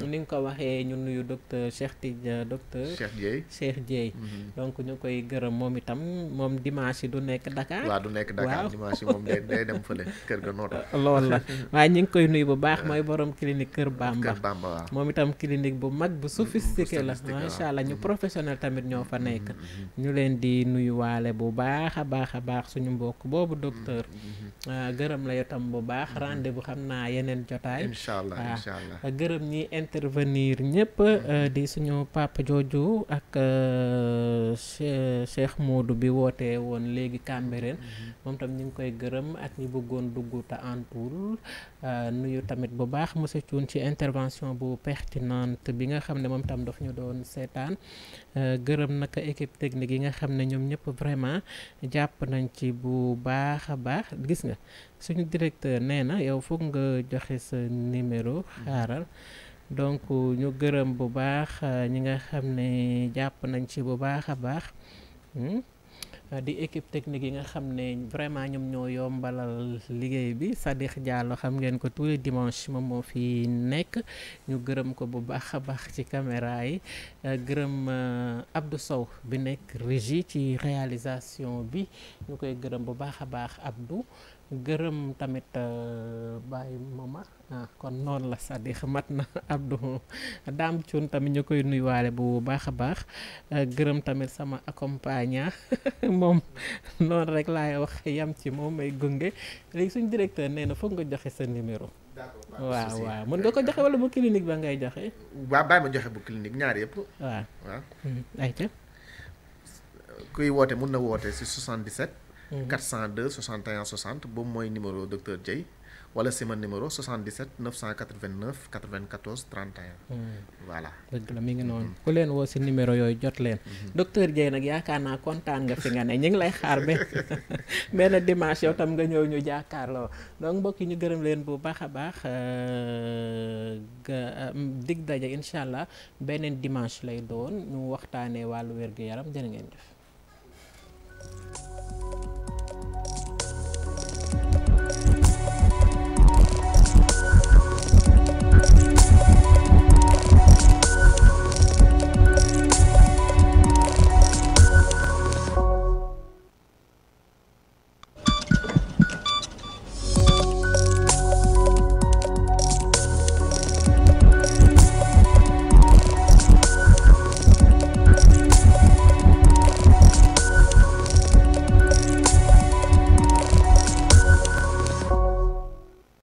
Speaker 1: ni nga ko waxee ñu nuyu docteur Cheikh Dieye donc ñu koy gërëm moom itam moom dimanche yi du nekk Dakar.
Speaker 2: waaw du nekk Dakar dimanche yi moom day dem fële kër ga noota.
Speaker 1: loolu la waaye ñu ngi koy nuyu bu baax mooy borom clinique Kër Bamba.
Speaker 2: waaw
Speaker 1: moom itam clinique bu mag bu sophistiqué la macha allah ñu professionnel tamit ñoo fa nekk. ñu leen di nuyu waale bu baax a baax suñu mbokk boobu docteur. gërëm la yow tam bu baax rendez-vous xam naa yeneen jotaay.
Speaker 2: incha allah
Speaker 1: gërëm ñi intervenir ñëpp di suñu papa jooju ak Cheikh Modou bi woote woon léegi Cambérène moom tam ñu ngi koy gërëm ak ñi bëggoon dugg te antul nuyu tamit bu baax monsieur Thioune ci intervention bu pertinente bi nga xam ne moom tam daf ñu doon seetaan gërëm naka équipe technique yi nga xam ne ñoom ñëpp vraiment jàpp nañ ci bu baax a baax gis nga suñu directeur nee na yow foog nga joxe sa numéro xaaral donc ñu gërëm bu baax ñi nga xam ne jàpp nañ ci bu baax a baax di équipe technique yi nga xam ne vraiment ñoom ñoo yombalal liggéey bi Sadikh Diallo xam ngeen ko tous les dimanches moom moo fi nekk ñu gërëm ko bu baax a baax ci caméra yi gërëm Abdou Sow bi nekk régie ci réalisation bi ñu koy gërëm bu baax a baax Abdou gërëm tamit Baye Momar kon noonu la Sadikh mat na Abdou Dame Thioune tamit ñu koy nuyuwaale bu baax a baax gërëm tamit sama accompagnant moom noonu rek laay wax yam ci moom may gunge léegi suñu directeur nee na foog nga joxe sa numéro. waaw mën nga ko joxe wala bu clinique ba ngay joxe.
Speaker 2: waaw bàyyi ma joxe bu clinique ñaar yëpp.
Speaker 1: waaw ayca.
Speaker 2: kuy woote mun na woote si 77. 402 61 60 boobu mooy numéro docteur Dieye wala sama numéro 77 989 94 31. voilà.
Speaker 1: dëgg la mi ngi noonu ku leen woo si numéro yooyu jot leen. docteur Dieye nag yaakaar naa kontaan nga fi nga ne ñu ngi lay xaar benn dimanche yow tam nga ñëw ñu jàkkaarloo donc mbokk yi ñu gërëm leen bu baax a baax dig daje incha allah beneen dimanche lay doon ñu waxtaanee wàllu wér-gu-yaram jërë ngeen jëf.